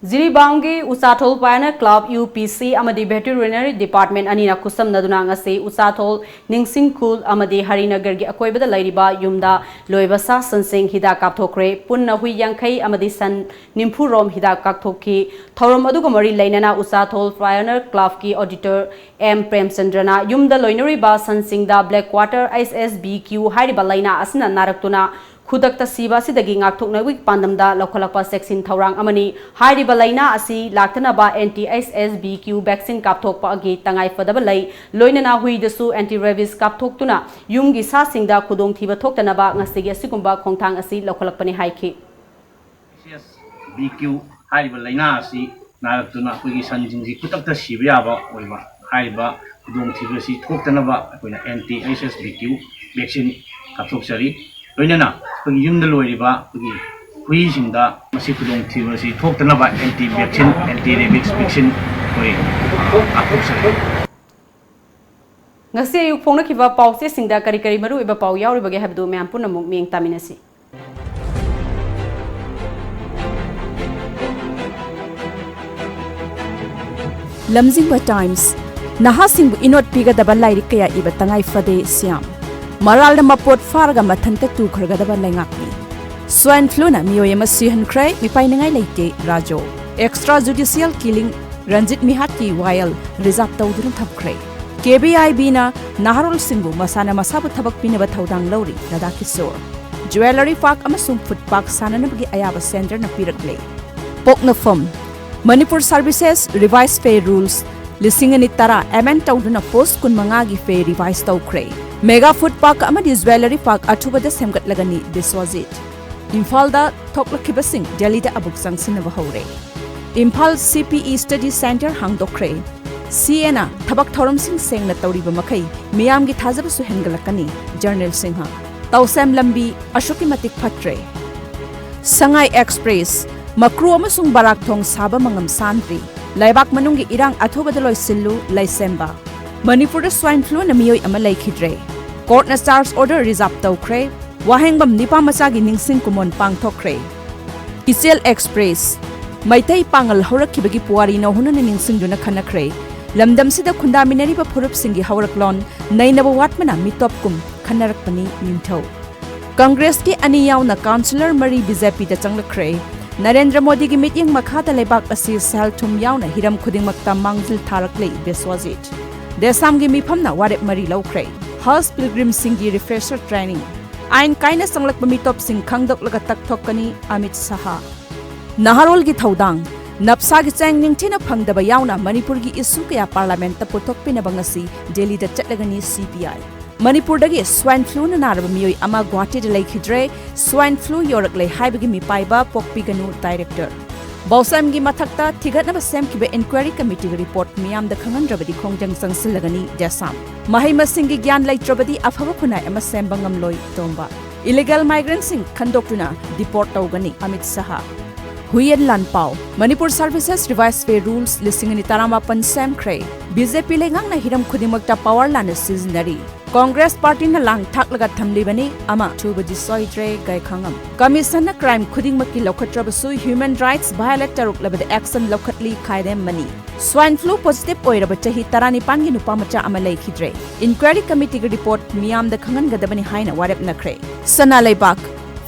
ꯖꯤꯔꯤꯕꯥꯝꯒꯤ ꯎꯆꯥꯊꯣꯜ Pioneer Club, ꯌꯨ ꯄꯤ ꯁꯤ ꯑꯃꯗꯤ Veterinary Department ꯑꯅꯤꯅ ꯈꯨꯠꯁꯝꯅꯗꯨꯅ ꯉꯁꯤ ꯎꯆꯥꯊꯣꯜ, ꯅꯤꯡꯁꯤꯡ ꯈꯨꯜ ꯑꯃꯗꯤ ꯍꯔꯤꯅꯒꯔꯒꯤ ꯑꯀꯣꯏꯕꯗ ꯂꯩꯔꯤꯕ ꯌꯨꯝꯗ ꯂꯣꯏꯕ ꯁꯥ ꯁꯟꯁꯤꯡ ꯍꯤꯗꯥꯛ ꯀꯥꯞꯊꯣꯛꯈ꯭ꯔꯦ꯫ ꯄꯨꯟꯅ ꯍꯨꯏ ꯌꯥꯡꯈꯩ ꯑꯃꯗꯤ ꯁꯟ ꯅꯤꯐꯨ ꯔꯣꯝ ꯍꯤꯗꯥꯛ ꯀꯥꯞꯊꯣꯛꯈꯤ꯫ ꯊꯧꯔꯝ ꯑꯗꯨꯒ ꯃꯔꯤ ꯂꯩꯅꯅ ꯎꯆꯥꯊꯣꯜ Pioneer Clubꯀꯤ auditor ꯑꯦꯝ ꯄ꯭ꯔꯦꯝꯆꯟꯗ꯭ꯔꯅ ꯌꯨꯝꯗ ꯂꯣꯏꯅꯔꯤꯕ ꯁꯟꯁꯤꯡꯗ Black Water H S B Q ꯍꯥꯏꯔꯤꯕ ꯂꯥꯏꯅꯥ ꯑꯁꯤꯅ ꯅꯥꯔꯛꯇꯨꯅ ꯈꯨꯗꯛꯇ ꯁꯤꯕ ꯑꯁꯤꯗꯒꯤ ꯉꯥꯛꯊꯣꯛꯅꯕꯒꯤ ꯄꯥꯟꯗꯝꯗ ꯂꯧꯈꯠꯂꯛꯄ ꯆꯦꯛꯁꯤꯟ ꯊꯧꯔꯥꯡ ꯑꯃꯅꯤ꯫ ꯍꯥꯏꯔꯤꯕ ꯂꯥꯏꯅꯥ ꯑꯁꯤ ꯂꯥꯛꯇꯅꯕ Anti H S B Q vaccine ꯀꯥꯞꯊꯣꯛꯄꯒꯤ ꯇꯉꯥꯏ ꯐꯗꯕ ꯂꯩ꯫ ꯂꯣꯏꯅꯅ ꯍꯨꯏꯗꯁꯨ Anti Rabies ꯀꯥꯞꯊꯣꯛꯇꯨꯅ ꯌꯨꯝꯒꯤ ꯁꯥꯁꯤꯡꯗ ꯈꯨꯗꯣꯡꯊꯤꯕ ꯊꯣꯛꯇꯅꯕ ꯉꯁꯤꯒꯤ ꯑꯁꯤꯒꯨꯝꯕ ꯈꯣꯡꯊꯥꯡ ꯑꯁꯤ ꯂꯧꯈꯠꯂꯛꯄꯅꯤ ꯍꯥꯏꯈꯤ꯫ H S B Q ꯍꯥꯏꯔꯤꯕ ꯂꯥꯏꯅꯥ ꯑꯁꯤ ꯅꯥꯔꯛꯇꯨꯅ ꯑꯩꯈꯣꯏꯒꯤ ꯁꯟꯁꯤꯡꯁꯤ ꯈꯨꯗꯛꯇ ꯁꯤꯕ ꯌꯥꯕ ꯑꯣꯏꯕ꯫ ꯍꯥꯏꯔꯤꯕ ꯈꯨꯗꯣꯡꯊꯤꯕ ꯑꯁꯤ ꯊꯣꯛꯇꯅꯕ ꯑꯩꯈꯣꯏꯅ Anti H S B Q vaccine ꯀꯥꯞꯊꯣꯛꯆꯔꯤ꯫ ꯂꯣꯏꯅꯅ ꯑꯩꯈꯣꯏꯒꯤ ꯌꯨꯝꯗ ꯂꯣꯏꯔꯤꯕ ꯑꯩꯈꯣꯏꯒꯤ ꯍꯨꯏꯁꯤꯡꯗ ꯃꯁꯤ ꯈꯨꯗꯣꯡꯊꯤꯕ ꯑꯁꯤ ꯊꯣꯛꯇꯅꯕ Anti Vaccine, Anti Rabies vaccine ꯑꯩꯈꯣꯏ ꯀꯥꯞꯊꯣꯛꯆꯔꯤ꯫ ꯉꯁꯤ ꯑꯌꯨꯛ ꯐꯣꯡꯅꯈꯤꯕ ꯄꯥꯎꯆꯦꯁꯤꯡꯗ ꯀꯔꯤ ꯀꯔꯤ ꯃꯔꯨꯑꯣꯏꯕ ꯄꯥꯎ ꯌꯥꯎꯔꯤꯕꯒꯦ ꯍꯥꯏꯕꯗꯨ ꯃꯌꯥꯝ ꯄꯨꯝꯅꯃꯛ ꯃꯤꯠꯌꯦꯡ ꯇꯥꯃꯤꯟꯅꯁꯤ꯫ ꯂꯝꯖꯤꯡꯕ ꯇꯥꯏꯝꯁ, ꯅꯍꯥꯁꯤꯡꯕꯨ ꯏꯅꯣꯠ ꯄꯤꯒꯗꯕ ꯂꯥꯏꯔꯤꯛ ꯀꯌꯥ ꯏꯕ ꯇꯉꯥꯏ ꯐꯗꯦ ꯁ꯭ꯌꯥꯝ꯫ ꯃꯔꯥꯜꯅ ꯃꯄꯣꯠ ꯐꯥꯔꯒ ꯃꯊꯟꯇ ꯇꯨꯈ꯭ꯔꯒꯗꯕ ꯂꯩꯉꯥꯛꯅꯤ꯫ Swine fluꯅ ꯃꯤꯑꯣꯏ ꯑꯃ ꯁꯤꯍꯟꯈ꯭ꯔꯦ, ꯃꯤꯄꯥꯏꯅꯤꯡꯉꯥꯏ ꯂꯩꯇꯦ Raju. Extra judicial killing, Ranjit ꯃꯤꯍꯥꯠꯀꯤ ꯋꯥꯌꯦꯜ reserve ꯇꯧꯗꯨꯅ ꯊꯝꯈ꯭ꯔꯦ꯫ KVIBꯅ ꯅꯍꯥꯔꯣꯜꯁꯤꯡꯕꯨ ꯃꯁꯥꯅ ꯃꯁꯥꯕꯨ ꯊꯕꯛ ꯄꯤꯅꯕ ꯊꯧꯗꯥꯡ ꯂꯧꯔꯤ ꯔꯥꯙꯥ ꯀꯤꯁꯣꯔ꯫ Jewellery park ꯑꯃꯁꯨꯡ food park ꯁꯥꯅꯅꯕꯒꯤ ꯑꯌꯥꯕ centreꯅ ꯄꯤꯔꯛꯂꯦ꯫ ꯄꯣꯛꯅꯐꯝ, Manipur Services Revised Pay Rules ꯂꯤꯁꯤꯡ ꯑꯅꯤ ꯇꯔꯥ amend ꯇꯧꯗꯨꯅ post ꯀꯨꯟꯃꯉꯥꯒꯤ pay revise ꯇꯧꯈ꯭ꯔꯦ꯫ Mega food park ꯑꯃꯗꯤ jewellery park ꯑꯊꯨꯕꯗ ꯁꯦꯝꯒꯠꯂꯒꯅꯤ ꯕꯤꯁ꯭ꯋꯖꯤꯠ꯫ ꯏꯝꯐꯥꯜꯗ ꯊꯣꯛꯂꯛꯈꯤꯕꯁꯤꯡ ꯗꯦꯜꯂꯤꯗ ꯑꯃꯨꯛ ꯆꯪꯁꯤꯟꯅꯕ ꯍꯧꯔꯦ꯫ Imphal CPE study centre ꯍꯥꯡꯗꯣꯛꯈ꯭ꯔꯦ꯫ CAꯅ ꯊꯕꯛ ꯊꯧꯔꯝꯁꯤꯡ ꯁꯦꯡꯅ ꯇꯧꯔꯤꯕ ꯃꯈꯩ ꯃꯤꯌꯥꯝꯒꯤ ꯊꯥꯖꯕꯁꯨ ꯍꯦꯟꯒꯠꯂꯛꯀꯅꯤ, ꯖꯔꯅꯦꯜ ꯁꯤꯡꯍ꯫ ꯇꯧꯁꯦꯝ ꯂꯝꯕꯤ ꯑꯁꯨꯛꯀꯤ ꯃꯇꯤꯛ ꯐꯠꯇ꯭ꯔꯦ꯫ ꯁꯉꯥꯏ Express, ꯃꯀ꯭ꯔꯨ ꯑꯃꯁꯨꯡ ꯕꯔꯥꯛ ꯊꯣꯡ ꯁꯥꯕ ꯃꯉꯝ ꯁꯥꯟꯗ꯭ꯔꯤ꯫ ꯂꯩꯕꯥꯛ ꯃꯅꯨꯡꯒꯤ ꯏꯔꯥꯡ ꯑꯊꯨꯕꯗ ꯂꯣꯏꯁꯤꯜꯂꯨ, ꯂꯩꯁꯦꯝꯕ꯫ ꯃꯅꯤꯄꯨꯔꯗ swine fluꯅ ꯃꯤꯑꯣꯏ ꯑꯃ ꯂꯩꯈꯤꯗ꯭ꯔꯦ꯫ Courtꯅ charge order reserve ꯇꯧꯈ꯭ꯔꯦ꯫ ꯋꯥꯍꯦꯡꯕꯝ ꯅꯤꯄꯥꯃꯆꯥꯒꯤ ꯅꯤꯡꯁꯤꯡ ꯀꯨꯃꯣꯟ ꯄꯥꯡꯊꯣꯛꯈ꯭ꯔꯦ꯫ ꯏꯆꯦꯜ Express, ꯃꯩꯇꯩ ꯄꯥꯉꯜ ꯍꯧꯔꯛꯈꯤꯕꯒꯤ ꯄꯨꯋꯥꯔꯤ ꯅꯧꯍꯧꯅꯅ ꯅꯤꯡꯁꯤꯡꯗꯨꯅ ꯈꯟꯅꯈ꯭ꯔꯦ꯫ ꯂꯝꯗꯝꯁꯤꯗ ꯈꯨꯟꯗꯥꯃꯤꯟꯅꯔꯤꯕ ꯐꯨꯔꯨꯞꯁꯤꯡꯒꯤ ꯍꯧꯔꯛꯂꯣꯟ ꯅꯩꯅꯕ ꯋꯥꯠꯄꯅ ꯃꯤꯇꯣꯞꯀꯨꯝ ꯈꯟꯅꯔꯛꯄꯅꯤ ꯅꯤꯡꯊꯧ꯫ ꯀꯪꯒ꯭ꯔꯦꯁꯀꯤ ꯑꯅꯤ ꯌꯥꯎꯅ ꯀꯥꯎꯟꯁꯤꯂꯔ ꯃꯔꯤ ꯕꯤ ꯖꯦ ꯄꯤꯗ ꯆꯪꯂꯛꯈ꯭ꯔꯦ꯫ ꯅꯔꯦꯟꯗ꯭ꯔ ꯃꯣꯗꯤꯒꯤ ꯃꯤꯠꯌꯦꯡ ꯃꯈꯥꯗ ꯂꯩꯕꯥꯛ ꯑꯁꯤ ꯁꯦꯜ ꯊꯨꯝ ꯌꯥꯎꯅ ꯍꯤꯔꯝ ꯈꯨꯗꯤꯡꯃꯛꯇ ꯃꯥꯡꯖꯤꯜ ꯊꯥꯔꯛꯂꯤ ꯕꯤꯁ꯭ꯋꯖꯤꯠ꯫ ꯗꯦꯁꯥꯝꯒꯤ ꯃꯤꯐꯝꯅ ꯋꯥꯔꯦꯞ ꯃꯔꯤ ꯂꯧꯈ꯭ꯔꯦ꯫ ꯍꯖ ꯄꯤꯜꯒ꯭ꯔꯤꯝꯁꯤꯡꯒꯤ ꯔꯤꯐ꯭ꯔꯦꯁꯔ ꯇ꯭ꯔꯦꯅꯤꯡ꯫ ꯑꯥꯏꯟ ꯀꯥꯏꯅ ꯆꯪꯂꯛꯄ ꯃꯤꯇꯣꯞꯁꯤꯡ ꯈꯪꯗꯣꯛꯂꯒ ꯇꯛꯊꯣꯛꯀꯅꯤ ꯑꯃꯤꯠ ꯁꯍꯥ꯫ ꯅꯍꯥꯔꯣꯜꯒꯤ ꯊꯧꯗꯥꯡ꯫ ꯅꯞꯁꯥꯒꯤ ꯆꯦꯡ ꯅꯤꯡꯊꯤꯅ ꯐꯪꯗꯕ ꯌꯥꯎꯅ ꯃꯅꯤꯄꯨꯔꯒꯤ ꯏꯁꯨ ꯀꯌꯥ ꯄꯥꯔꯂꯥꯃꯦꯟꯠꯇ ꯄꯨꯊꯣꯛꯄꯤꯅꯕ ꯉꯁꯤ ꯗꯦꯜꯂꯤꯗ ꯆꯠꯂꯒꯅꯤ ꯁꯤ ꯄꯤ ꯑꯥꯏ꯫ ꯃꯅꯤꯄꯨꯔꯗꯒꯤ ꯁ꯭ꯋꯥꯏꯟ ꯐ꯭ꯂꯨꯅ ꯅꯥꯔꯕ ꯃꯤꯑꯣꯏ ꯑꯃ ꯒꯨꯋꯥꯍꯥꯇꯤꯗ ꯂꯩꯈꯤꯗ꯭ꯔꯦ꯫ ꯁ꯭ꯋꯥꯏꯟ ꯐ꯭ꯂꯨ ꯌꯧꯔꯛꯂꯦ ꯍꯥꯏꯕꯒꯤ ꯃꯤꯄꯥꯏꯕ ꯄꯣꯛꯄꯤꯒꯅꯨ ꯗꯥꯏꯔꯦꯛꯇꯔ꯫ ꯕꯧꯁꯦꯝꯒꯤ ꯃꯊꯛꯇ ꯊꯤꯒꯠꯅꯕ ꯁꯦꯝꯈꯤꯕ ꯏꯟꯀ꯭ꯋꯥꯏꯔꯤ ꯀꯃꯤꯇꯤꯒꯤ ꯔꯤꯄꯣꯔꯠ ꯃꯤꯌꯥꯝꯗ ꯈꯪꯍꯟꯗ꯭ꯔꯕꯗꯤ ꯈꯣꯡꯖꯪ ꯆꯪꯁꯤꯜꯂꯒꯅꯤ ꯗꯦꯁꯥꯝ꯫ ꯃꯍꯩ ꯃꯁꯤꯡꯒꯤ ꯒ꯭ꯌꯥꯟ ꯂꯩꯇ꯭ꯔꯕꯗꯤ ꯑꯐꯕ ꯈꯨꯟꯅꯥꯏ ꯑꯃ ꯁꯦꯝꯕ ꯉꯝꯂꯣꯏ ꯇꯣꯝꯕ꯫ ꯏꯂꯤꯒꯦꯜ ꯃꯥꯏꯒ꯭ꯔꯦꯟꯠꯁꯤꯡ ꯈꯟꯗꯣꯛꯇꯨꯅ ꯗꯤꯄꯣꯔꯠ ꯇꯧꯒꯅꯤ ꯑꯃꯤꯠ ꯁꯍꯥ꯫ ꯍꯨꯏꯌꯦꯟ ꯂꯥꯟꯄꯥꯎ꯫ ꯃꯅꯤꯄꯨꯔ ꯁꯔꯚꯤꯁꯦꯁ ꯔꯤꯚꯥꯏꯁ ꯄꯦ ꯔꯨꯜꯁ ꯂꯤꯁꯤꯡ ꯑꯅꯤ ꯇꯔꯥꯃꯥꯄꯟ ꯁꯦꯝꯈ꯭ꯔꯦ꯫ ꯕꯤ ꯖꯦ ꯄꯤ ꯂꯩꯉꯥꯛꯅ ꯍꯤꯔꯝ ꯈꯨꯗꯤꯡꯃꯛꯇ ꯄꯋꯥꯔ ꯂꯥꯟꯅ ꯁꯤꯖꯤꯟꯅꯔꯤ꯫ ꯀꯣꯡꯒ꯭ꯔꯦꯁ ꯄꯥꯔꯇꯤꯅ ꯂꯥꯡ ꯊꯥꯛꯂꯒ ꯊꯝꯂꯤꯕꯅꯤ ꯑꯃ ꯊꯨꯕꯗꯤ ꯁꯣꯏꯗ꯭ꯔꯦ ꯒꯥꯏꯈꯥꯉꯝ꯫ ꯀꯃꯤꯁꯟꯅ ꯀ꯭ꯔꯥꯏꯝ ꯈꯨꯗꯤꯡꯃꯛꯀꯤ ꯂꯧꯈꯠꯇ꯭ꯔꯕꯁꯨ ꯍ꯭ꯌꯨꯃꯦꯟ ꯔꯥꯏꯠꯁ ꯚꯥꯏꯑꯣꯂꯦꯠ ꯇꯧꯔꯛꯂꯕꯗ ꯑꯦꯛꯁꯟ ꯂꯧꯈꯠꯂꯤ ꯈꯥꯏꯔꯦꯝ ꯃꯅꯤ꯫ ꯁ꯭ꯋꯥꯏꯟ ꯐ꯭ꯂꯨ ꯄꯣꯖꯤꯇꯤꯚ ꯑꯣꯏꯔꯕ ꯆꯍꯤ ꯇꯔꯥꯅꯤꯄꯥꯟꯒꯤ ꯅꯨꯄꯥ ꯃꯆꯥ ꯑꯃ ꯂꯩꯈꯤꯗ꯭ꯔꯦ꯫ ꯏꯟꯀ꯭ꯋꯥꯏꯔꯤ ꯀꯃꯤꯇꯤꯒꯤ ꯔꯤꯄꯣꯔꯠ ꯃꯤꯌꯥꯝꯗ ꯈꯪꯍꯟꯒꯗꯕꯅꯤ ꯍꯥꯏꯅ ꯋꯥꯔꯦꯞꯅꯈ꯭ꯔꯦ꯫ ꯁꯅꯥ ꯂꯩꯕꯥꯛ꯫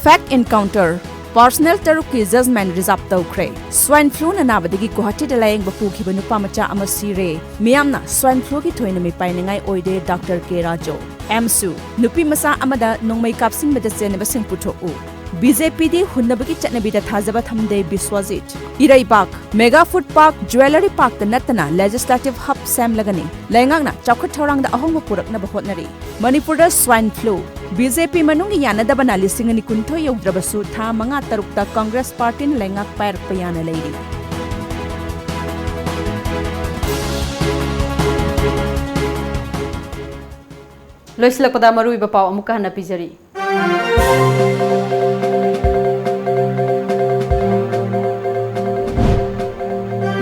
ꯐꯦꯛ ꯏꯟꯀꯥꯎꯟꯇꯔ꯫ ꯄꯥꯔꯁꯅꯦꯜ ꯇꯔꯨꯛꯀꯤ ꯖꯖꯃꯦꯟꯠ ꯔꯤꯖꯥꯔꯚ ꯇꯧꯈ꯭ꯔꯦ꯫ ꯁ꯭ꯋꯥꯏꯟ ꯐ꯭ꯂꯨꯅ ꯅꯥꯕꯗꯒꯤ ꯒꯨꯋꯥꯍꯥꯇꯤꯗ ꯂꯥꯌꯦꯡꯕ ꯄꯨꯈꯤꯕ ꯅꯨꯄꯥ ꯃꯆꯥ ꯑꯃ ꯁꯤꯔꯦ꯫ ꯃꯤꯌꯥꯝꯅ ꯁ꯭ꯋꯥꯏꯟ ꯐ꯭ꯂꯨꯒꯤ ꯊꯣꯏꯅ ꯃꯤꯄꯥꯏꯅꯤꯡꯉꯥꯏ ꯑꯣꯏꯗꯦ ꯗꯥꯛꯇꯔ ꯀꯦ ꯔꯥꯖꯨ꯫ ꯑꯦꯝꯁꯨ꯫ ꯅꯨꯄꯤ ꯃꯆꯥ ꯑꯃꯗ ꯅꯣꯡꯃꯩ ꯀꯥꯞꯁꯤꯟꯕꯗ ꯆꯦꯟꯅꯕꯁꯤꯡ ꯄꯨꯊꯣꯛꯎ꯫ ꯕꯤ ꯖꯦ ꯄꯤꯗꯤ ꯍꯨꯟꯅꯕꯒꯤ ꯆꯠꯅꯕꯤꯗ ꯊꯥꯖꯕ ꯊꯝꯗꯦ Biswajit. ꯏꯔꯩꯕꯥꯛ꯫ Mega food park, jewellery ꯄꯥꯔꯛꯇ ꯅꯠꯇꯅ ꯂꯦꯖꯤꯁꯂꯦꯇꯤꯚ ꯍꯕ ꯁꯦꯝꯂꯒꯅꯤ꯫ ꯂꯩꯉꯥꯛꯅ ꯆꯥꯎꯈꯠ ꯊꯧꯔꯥꯡꯗ ꯑꯍꯣꯡꯕ ꯄꯨꯔꯛꯅꯕ ꯍꯣꯠꯅꯔꯤ꯫ ꯃꯅꯤꯄꯨꯔꯗ ꯁ꯭ꯋꯥꯏꯟ ꯐ꯭ꯂꯨ꯫ ꯕꯤ ꯖꯦ ꯄꯤ ꯃꯅꯨꯡꯒꯤ ꯌꯥꯅꯗꯕꯅ ꯂꯤꯁꯤꯡ ꯑꯅꯤ ꯀꯨꯟꯊ꯭ꯔꯥ ꯌꯧꯗ꯭ꯔꯕꯁꯨ ꯊꯥ ꯃꯉꯥ ꯇꯔꯨꯛꯇ ꯀꯪꯒ꯭ꯔꯦꯁ ꯄꯥꯔꯇꯤꯅ ꯂꯩꯉꯥꯛ ꯄꯥꯏꯔꯛꯄ ꯌꯥꯅ ꯂꯩꯔꯤ꯫ ꯂꯣꯏꯁꯤꯜꯂꯛꯄꯗ ꯃꯔꯨꯑꯣꯏꯕ ꯄꯥꯎ ꯑꯃꯨꯛꯀ ꯍꯟꯅ ꯄꯤꯖꯔꯤ꯫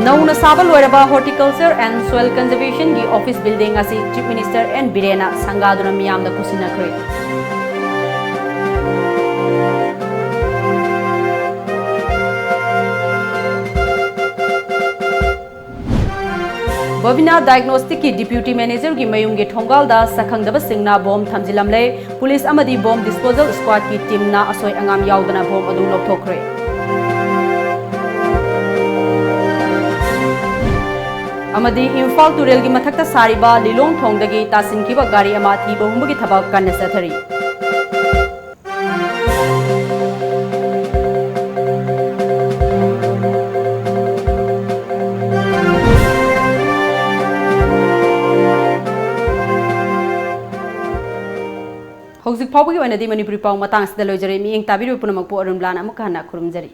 ꯅꯧꯅ ꯁꯥꯕ ꯂꯣꯏꯔꯕ Horticulture and Soil Conservationꯒꯤ office building ꯑꯁꯤ Chief Minister ꯑꯦꯟ ꯕꯤꯔꯦꯟꯅ ꯁꯪꯒꯥꯗꯨꯅ ꯃꯤꯌꯥꯝꯗ ꯈꯨꯠꯁꯤꯟꯅꯈ꯭ꯔꯦ꯫ ꯕꯕꯤꯅꯥ ꯗꯥꯏꯒꯅꯣꯁꯇꯤꯛꯀꯤ ꯗꯤꯄ꯭ꯌꯨꯇꯤ ꯃꯦꯅꯦꯖꯔꯒꯤ ꯃꯌꯨꯝꯒꯤ ꯊꯣꯡꯒꯥꯜꯗ ꯁꯛꯈꯪꯗꯕꯁꯤꯡꯅ ꯕꯣꯝ ꯊꯝꯖꯤꯜꯂꯝꯂꯦ꯫ ꯄꯨꯂꯤꯁ ꯑꯃꯗꯤ ꯕꯣꯝ ꯗꯤꯁꯄꯣꯖꯦꯜ ꯁ꯭ꯀ꯭ꯋꯥꯗꯀꯤ ꯇꯤꯝꯅ ꯑꯁꯣꯏ ꯑꯉꯥꯝ ꯌꯥꯎꯗꯅ ꯕꯣꯝ ꯑꯗꯨ ꯂꯧꯊꯣꯛꯈ꯭ꯔꯦ꯫ ꯑꯃꯗꯤ ꯏꯝꯐꯥꯜ ꯇꯨꯔꯦꯜꯒꯤ ꯃꯊꯛꯇ ꯁꯥꯔꯤꯕ ꯂꯤꯂꯣꯡ ꯊꯣꯡꯗꯒꯤ ꯇꯥꯁꯤꯟꯈꯤꯕ ꯒꯥꯔꯤ ꯑꯃ ꯊꯤꯕ ꯍꯨꯝꯕꯒꯤ ꯊꯕꯛ ꯀꯟꯅ ꯆꯠꯊꯔꯤ꯫ ꯍꯧꯖꯤꯛ ꯐꯥꯎꯕꯒꯤ ꯑꯣꯏꯅꯗꯤ ꯃꯅꯤꯄꯨꯔꯤ ꯄꯥꯎ ꯃꯇꯥꯡ ꯑꯁꯤꯗ ꯂꯣꯏꯖꯔꯦ꯫ ꯃꯤꯠꯌꯦꯡ ꯇꯥꯕꯤꯔꯤꯕ ꯄꯨꯝꯅꯃꯛꯄꯨ ꯑꯔꯨꯟ ꯕ꯭ꯂꯥꯅ ꯑꯃꯨꯛꯀ ꯍꯟꯅ ꯈꯨꯔꯨꯝꯖꯔꯤ꯫